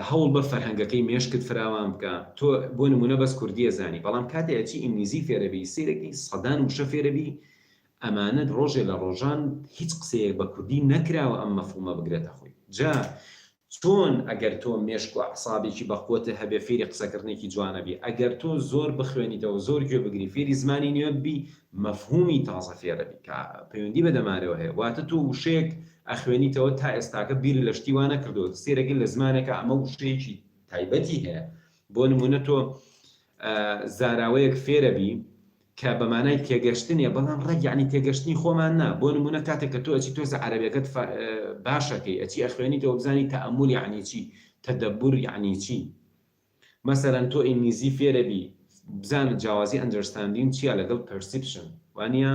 هەوڵ بە فەرهەنگەکەی مێشکت فراوان بکە تۆ بۆ نمونە بەس کوردیە زانی بەڵام کاتێ ئەچی ئینگلیزی فێرەبی سەیرەکەی سەدان وشە فێرەبی ئەمانەت ڕۆژێ لە ڕۆژان هیچ قسەیەک بە کوردی نەکراوە ئەم مەفهومە بگرێتە خۆی جا. چۆن ئەگەر تۆ مێشک و ئەعسابێکی بەقوەتت هەبێ فێری قسەکردنێکی جوان ئەبی، ئەگەر تۆ زۆر بخوێنیتەوە زۆر گوێ بگری فێری زمانی نوێ ببی مەفهومی تازە فێرەبی کە پەیوەندی بە دەمارەوە هەیە واتە تۆ وشەیەک ئەخوێنیتەوە تا ئێستاکە بیرت لە شتی وا نەکردەوە سەیرەکەی لە زمانێکا ئەمە وشەیەکی تایبەتی هەیە بۆ نمونە تۆ زاراوەیەک فێرەبی کە بە مانای تێگەشتنیە بەڵام ڕێک یەعنی تێگەشتنی خۆمان نا بۆ نمونە کاتێک کە تۆ ئەچی تۆزە عەرەبیەکەت باشەکەی ئەچی ئەخوێنیتەوە بزانی تەئەمول یەعنی چی تەدەبور یەعنی چی مەسەلەن تۆ ئینگلیزی فێرەبی بزانە جیاوازی understanding چیە لەگەڵ perception وانیە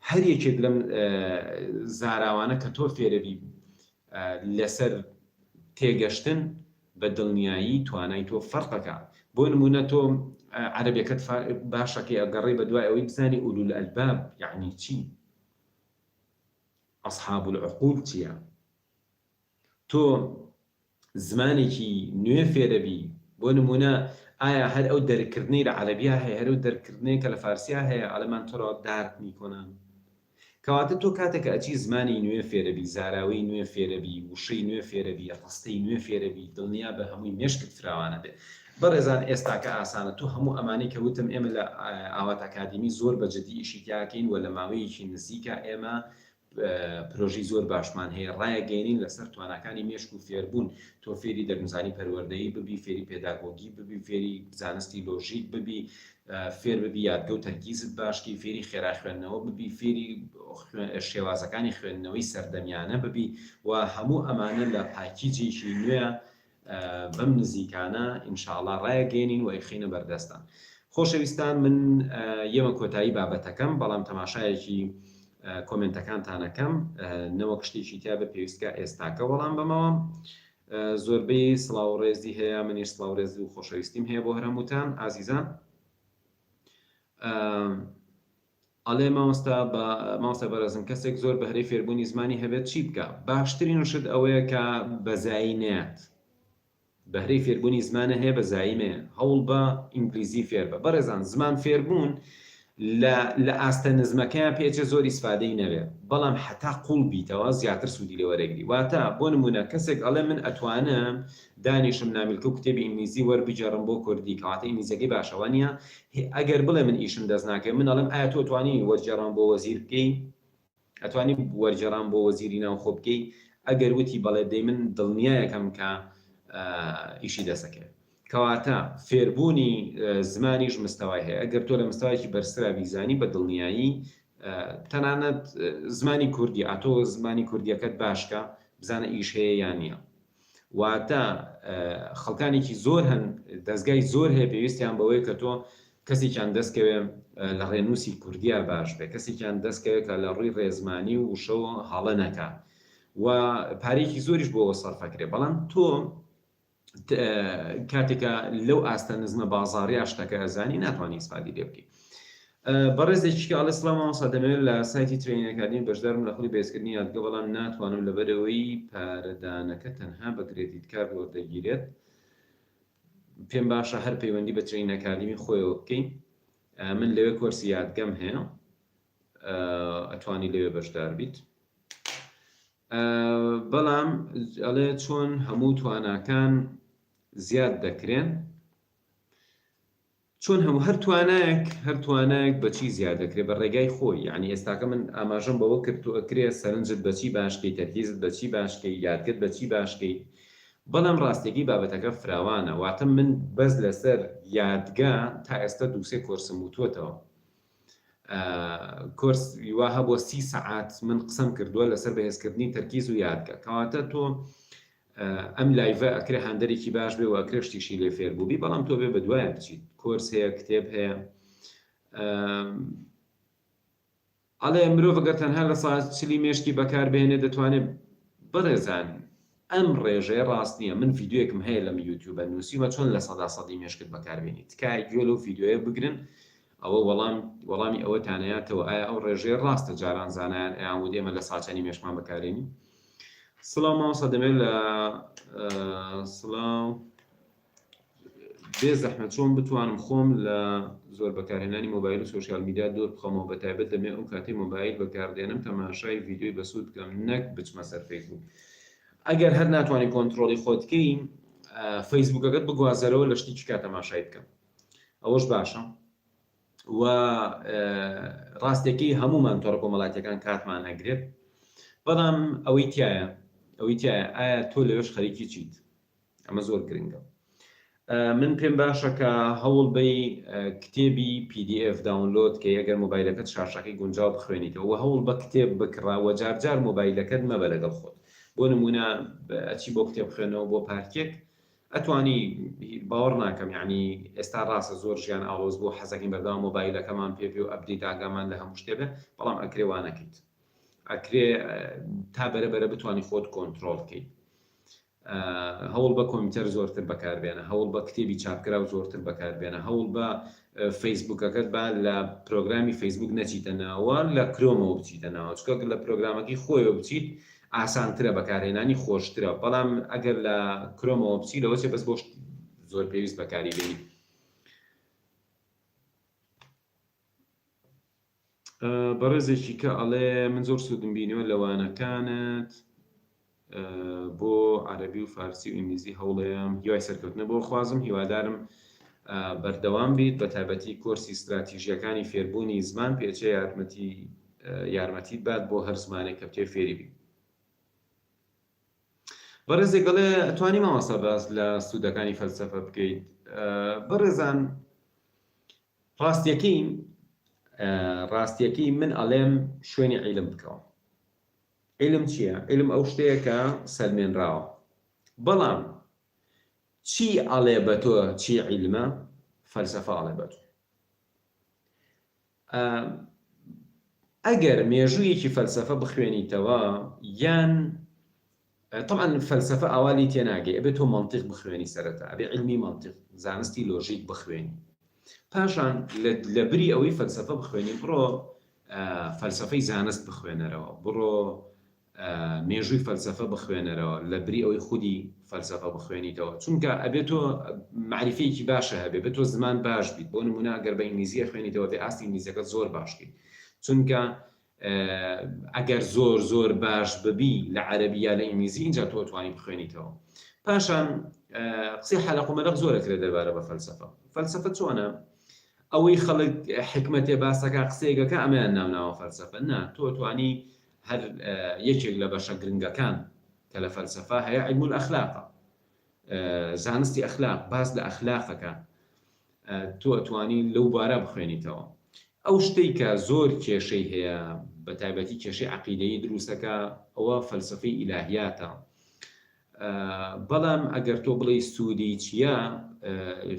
هەر یەکێک لەم زاراوانە کە تۆ فێرەبی لەسەر تێگەشتن بە دڵنیایی توانای تۆ فەرقەکا بۆ نمونە تۆ عەرەبیەکەت باشەکەی ئەگەڕێی بەدوای ئەوەی بزانی أولو الألباب یەعنی چی أصحاب العقول چیە تۆ زمانێکی نوێ فێرەبی بۆ نمونە ئایا هەر ئەو دەرککردنەی لە عەرەبیا هەیە هەر ئەو دەرککردنەیە کە لە فارسیا هەیە ئەڵێ من تو را درک میکنم کەواتە تۆ کاتێک کە ئەچی زمانی نوێ فێرەبی زاراوەی نوێ فێرەبی وشەی نوێ فێرەبی ڕستەی نوێ فێرەبی دڵنیابە هەمووی مێشکت فراوانەبێ بەڕێزان ئێستاکە ئاسانە تۆ هەموو ئەمانەی کە وتم ئێمە لە ئاوات ئەکادیمی زۆر بە جدی ئیشی تیاکەین و لە ماوەیەکی نزیکە ئێمە پرۆژەی زۆر باشمان هەیە ڕایەگەیەنین لەسەر تواناکانی مێشک و فێربوون، تۆ فێری دەروونزانی پەروەردەیی ببی، فێری پێداگۆگی ببی، فێری زانستی لۆژیک ببی، فێر ببی یادگە و تەرکیزت باشکی، فێری خێرا خوێندنەوە ببی، فێری شێوازەکانی خوێندنەوەی سەردەمیانە ببی و هەموو ئەمانە لە پاکیجێکی نوێ بەم نزیکانە ان شاء اللە ڕایەگەیەنین و ئەیخەینە بەردەستان. خۆشەویستان من یەمە کۆتایی بابەتەکەم بەڵام تەماشایەکی کۆمێنتەکانتان ئەکەم نەوەک شتێکی تیا بێ پێویستکا ئێستاکە وەڵام بەمەوە. زۆربەی سڵاو و ڕێزی هەیە منیش سڵاو ڕێز و خۆشەویستیم هەیە بۆ هەر هەمووتان ئازیزان. ئەڵێ مامۆستا بە مامۆستا بەڕێزم کەسێک زۆر بەهرەی فێربوونی زمانی هەبێت چی بکا؟ باشترین شت ئەوەیە کە بەزایی نەیات بەهرەی فێربوونی زمانە هەیە بەزایی مەیە هەوڵ بە ئینگلیزی فێر بە بەڕێزان زمان فێربوون لە لە ئاستە نزمەکەیان پێچێ زۆر ئیسفادەی نەبێ بەڵام حتا قوڵ بیتەوە زیاتر سوودی لێ وەرەگری واتە بۆ نمونە کەسێک ئەڵێ من ئەتوانم دانیشم نامیلکە و کتێبی ئینگلیزی وەربگێڕم بۆ کوردی کەواتە ئینگلیزیەکەی باشە وانیە؟ ئەگەر بڵێ من ئیشم دەست ناکەوێ من ئەڵێم ئایا تۆ ئەتوانی وەرگێڕان بۆ وەزیر بکەی؟ ئەتوانی وەرگێڕان بۆ وەزیری ناوخۆ بکەی؟ ئەگەر وتی بەڵێ دەی من دڵنیایەکەم کە ئیشی دەست ئەکەوێ. کەواتە فێربوونی زمانیش مستەوای هەیە ئەگەر تۆ لە مستەوایەکی بەرزترا بیزانی بە دڵنیایی تەنانەت زمانی کوردی ئاتۆ زمانی کوردیەکەت باشکە بزانە ئیش هەیە یان نییە. واتە خەڵکانێکی زۆر هەن دەزگای زۆر هەیە پێویستیان بەوەیە کە تۆ کەسێکیان دەستکەوێ لە ڕێنووسی کوردیا باش بێ کەسێکیان دەستکەوێت کە لە ڕووی ڕێزمانی و وشەوە هەڵە نەکا و پارێکی زۆریش بۆ سەرفەکرێ بەڵام تۆ کاتێکە لەو ئاستە نزمە بازاڕیا شتەکە ئەزانی ناتوانانی ئیسفادی لێ بکەی بەڕێزێکی کە ئەڵێ سڵاو مامۆستا دەمەوێت لە سایتی Training Academy بەشدارم لە خولی بەهێزکردنی یادگە بەڵام ناتوانم لەبەرئەوەی پارەدانەکە تەنها بە credit card وەردەگیرێت پێم باشە هەر پەیوەندی بە Training Academy خۆیەوە بکەین من لەوێ کۆرسی یادگەم هەیە ئەتوانی لەوێ بەشدار بیت بەڵام ئەڵێ چۆن هەموو تواناکان زیاد دەکرێن چۆن هەموو هەر توانایەک هەر توانایەک بەچی زیاد دەکرێت بە ڕێگای خۆی یعنی ئێستاکە من ئاماژەم بەوە کرد تۆ ئەکرێ سەرنجت بەچی باشکەی تەرکیزت بەچی باشکەی یادگەت بەچی باشکەی بەڵام ڕاستیەکەی بابەتەکە فراوانە واتە من بەس لەسەر یادگە تا ئێستا دووسێ کۆرسم وتووەتەوە کۆرس وا هەبووە سی سەعات من قسەم کردووە لەسەر بەهێزکردنی تەرکیز و یادگە کەواتە تۆ ئەم live ە ئەکرێ هاندەرێکی باش بێ و ئەکرێ شتیشی لێ فێر بووبی بەڵام تۆ بێ بە دوایە بچیت کۆرس هەیە کتێب هەیە ئەڵێ مرۆڤ گەر تەنها لە سا چلی مێشکی بەکاربهێنێ دەتوانێت بەڕێزان ئەم ڕێژەیە ڕاست نییە من ڤیدیۆیەکم هەیە لەم یوتیوبە نووسیومە چۆن لە سەدا سەدی مێشکت بەکاربێنی تکایە گوێ لەو ڤیدیۆیە بگرن ئەوە وەڵام وەڵامی ئەوەتانەیاتەوە ئایا ئەو ڕێژەیە ڕاستە جاران زانایان ئەیان وت ئێمە لە ساچەنی مێشکمان بەکارێنین سڵاو مامۆستا دەمێت لە سڵاو بێ زەحمەت چۆن بتوانم خۆم لە زۆر بەکارهێنانی مۆبایل و social media دوور بخەمەوە بە تایبەت دەمێ ئەو کاتەی مۆبایل بەکاردێنم تەماشای ڤیدیۆی بەسوود بکەم نەک بچمە سەر فەیسبوک. ئەگەر هەر ناتوانانی کۆنترۆڵی خۆت کەی فەیسبوکەکەت بگوازەرەوە لە شتێکی کا تەماشای بکە ئەوەش باشە و ڕاستەکەی هەمومان تۆڕە کۆمەڵاتیەکان کاتمان ئەگرێت بەڵام ئەوەی تایە ئەوەی تایە ئایا تۆ لەوێش خەریکی چیت ئەمە زۆر گرنگە من پێم باشە کە هەوڵ بەی کتێبی PDF download کەی ئەگەر مۆبایلەکەت شاشەکەی گونجاو بخوێنیتەوە وە هەوڵ بە کتێب بکڕە وە جار جار مۆبایلەکەت مەبە لەگەڵ خۆت بۆ نمونە ئەچی بۆ کتێب خوێندنەوە بۆ پارکێک ئەتوانی باوەڕ ناکەم یعنی ئێستا ڕاستە زۆر ژیان ئاڵۆز بوو حەزەکەین بەردەوام مۆبایلەکەمان پێ بێ و update ئاگامان لە هەموو شتێ بێ بەڵام ئەکرێ وا نەکەیت ئەکرێ تا بەرە بەرە بتوانی خۆت کۆنترۆڵ کەیت هەوڵ بە کۆمپیوتەر زۆرتر بەکاربێنە، هەوڵ بە کتێبی چاپکراو زۆرتر بەکاربێنە، هەوڵ بە فەیسبوکەکەت با لە پرۆگرامی فەیسبوک نەچیتە ناوە لە کرۆمەوە بچیتە ناوە چونکە لە پرۆگرامەکەی خۆیەوە بچیت ئاسانترە بەکارهێنانی خۆشترە بەڵام ئەگەر لە کرۆمەوە بچی لەوە چێ بەس بۆ زۆر پێویست بەکاری بێنی. بەڕێزێکی کە ئەڵێ من زۆر سوودم بینیوە لە وانەکانت بۆ عەربی و فارسی و ئینگلیزی هەوڵەیەم هیوای سەرکەوتنە بۆ خوازم هیوادارم بەردەوام بیت بە تایبەتی کۆرسی ستراتیژیەکانی فێربوونی زمان پێچێ یارمەتی یارمەتیت بات بۆ هەر زمانێک کە بتێ فێری بی بەڕێزێک ئەڵێ ئەتوانی مامۆستا باس لە سوودەکانی فەلسەفە بکەیت بەڕێزان ڕاستیەکەی ڕاستیەکەی من ئەڵێم شوێنی عیلم بکەوە عیلم چییە؟ عیلم ئەو شتەیە کە سەلمێنراوە بەڵام چی ئەڵێ بە تۆ چی عیلمە فەلسەفە ئەڵێ بە تۆ ئەگەر مێژوویەکی فەلسەفە بخوێنیتەوە یان تەبعەن فەلسەفە ئاوا لێی تێناگەی ئەبێ تۆ مەنتیق بخوێنی سەرەتا ئەبێ عیلمی مەنتیق زانستی لۆژیک بخوێنی پاشان لە بری ئەوەی فەلسەفە بخوێنی بڕۆ فەلسەفەی زانست بخوێنەرەوە بڕۆ مێژووی فەلسەفە بخوێنەرەوە لە بری ئەوەی خودی فەلسەفە بخوێنیتەوە چونکە ئەبێ تۆ معریفەیەکی باشە هەبێ بێ تۆ زمان باش بیت بۆ نمونە ئەگەر بە ئینگلیزیە خوێنیتەوە بێ ئاستی ئینگلیزیەکە زۆر باش بیت چونکە ئەگەر زۆر زۆر باش ببی لە عەرەبی یا لە ئینگلیزی ئینجا تۆ توانی بخوێنیتەوە پاشان قسەی حەلەق و مەلەق زۆر ئەکرێت دەربارە بە فەلسەفە فەلسەفە چۆنە ئەوەی خەڵک حکمەتێ باسەکە قسەیەکەکە ئەمەیان ناوناوە فەلسەفە نا تۆ توانی هەر یەکێک لە بەشە گرنگەکان کە لە فەلسەفە هەیە علم الأخلاقە زانستی ئەخلاق باس لە ئەخلاقەکە تۆ ئەتوانی لەو بارە بخوێنیتەوە. ئەو شتەی کە زۆر کێشەی هەیە بە تایبەتی کێشەی عەقیدەیی دروستەکا ئەوە فەلسەفەی ئیلاهیاتە. بەڵام ئەگەر تۆ بڵێی سوودی چییە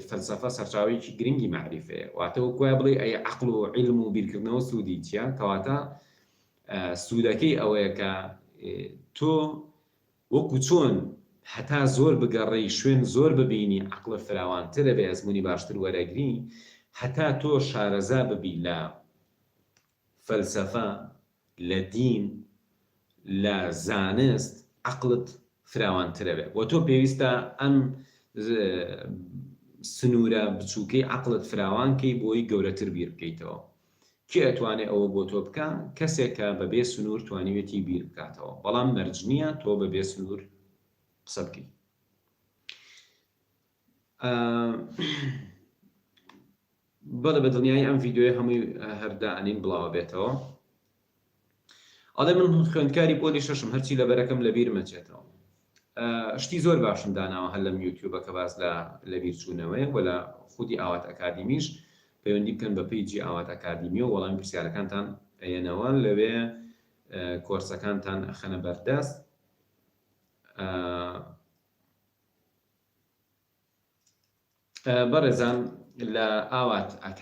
فەلسەفە سەرچاوەیەکی گرنگی مەعریفەیە. واتە وەک وایە بڵێی ئەی عەقڵ و عیلم و بیرکردنەوە سوودی چییە؟ کەواتە سوودەکەی ئەوەیە کە تۆ وەکو چۆن هەتا زۆر بگەڕێی شوێن زۆر ببینی عەقڵت فراوانتر ئەبێ ئەزموونی باشتر وەرئەگری هەتا تۆ شارەزا ببی لە فەلسەفە لە دین لە زانست عەقڵت فراوانتر ئەبێ وە تۆ پێویستە ئەم سنوورە بچووکەی عەقڵت فراوان کەی بۆی گەورەتر بیر بکەیتەوە کێ ئەتوانێ ئەوە بۆ تۆ بکا؟ کەسێک کە بە بێ سنوور توانیوێتی بیر بکاتەوە. بەڵام مەرج نییە تۆ بە بێ سنوور قسە بکەی. بەڵێ بە دڵنیایی ئەم ڤیدیۆیە هەمووی هەر دائەنین بڵاوە بێتەوە. ئەڵێ من خوێندکاری پۆلی شەشم هەرچی لەبەرەکەم لەبیر مەچێتەوە شتی زۆر باشم داناوە هەر لەم یوتیوبە کە باس لە لەبیرچوونەوەیە وە لە خودی ئاوات ئەکادیمیش پەیوەندی بکەن بە page ی ئاوات ئەکادیمی و وەڵامی پرسیارەکانتان ئەیەنەوە لەوێ کۆرسەکانتان ئەخەنە بەردەست بەڕێزان لە ئاوات ئەکادیمی.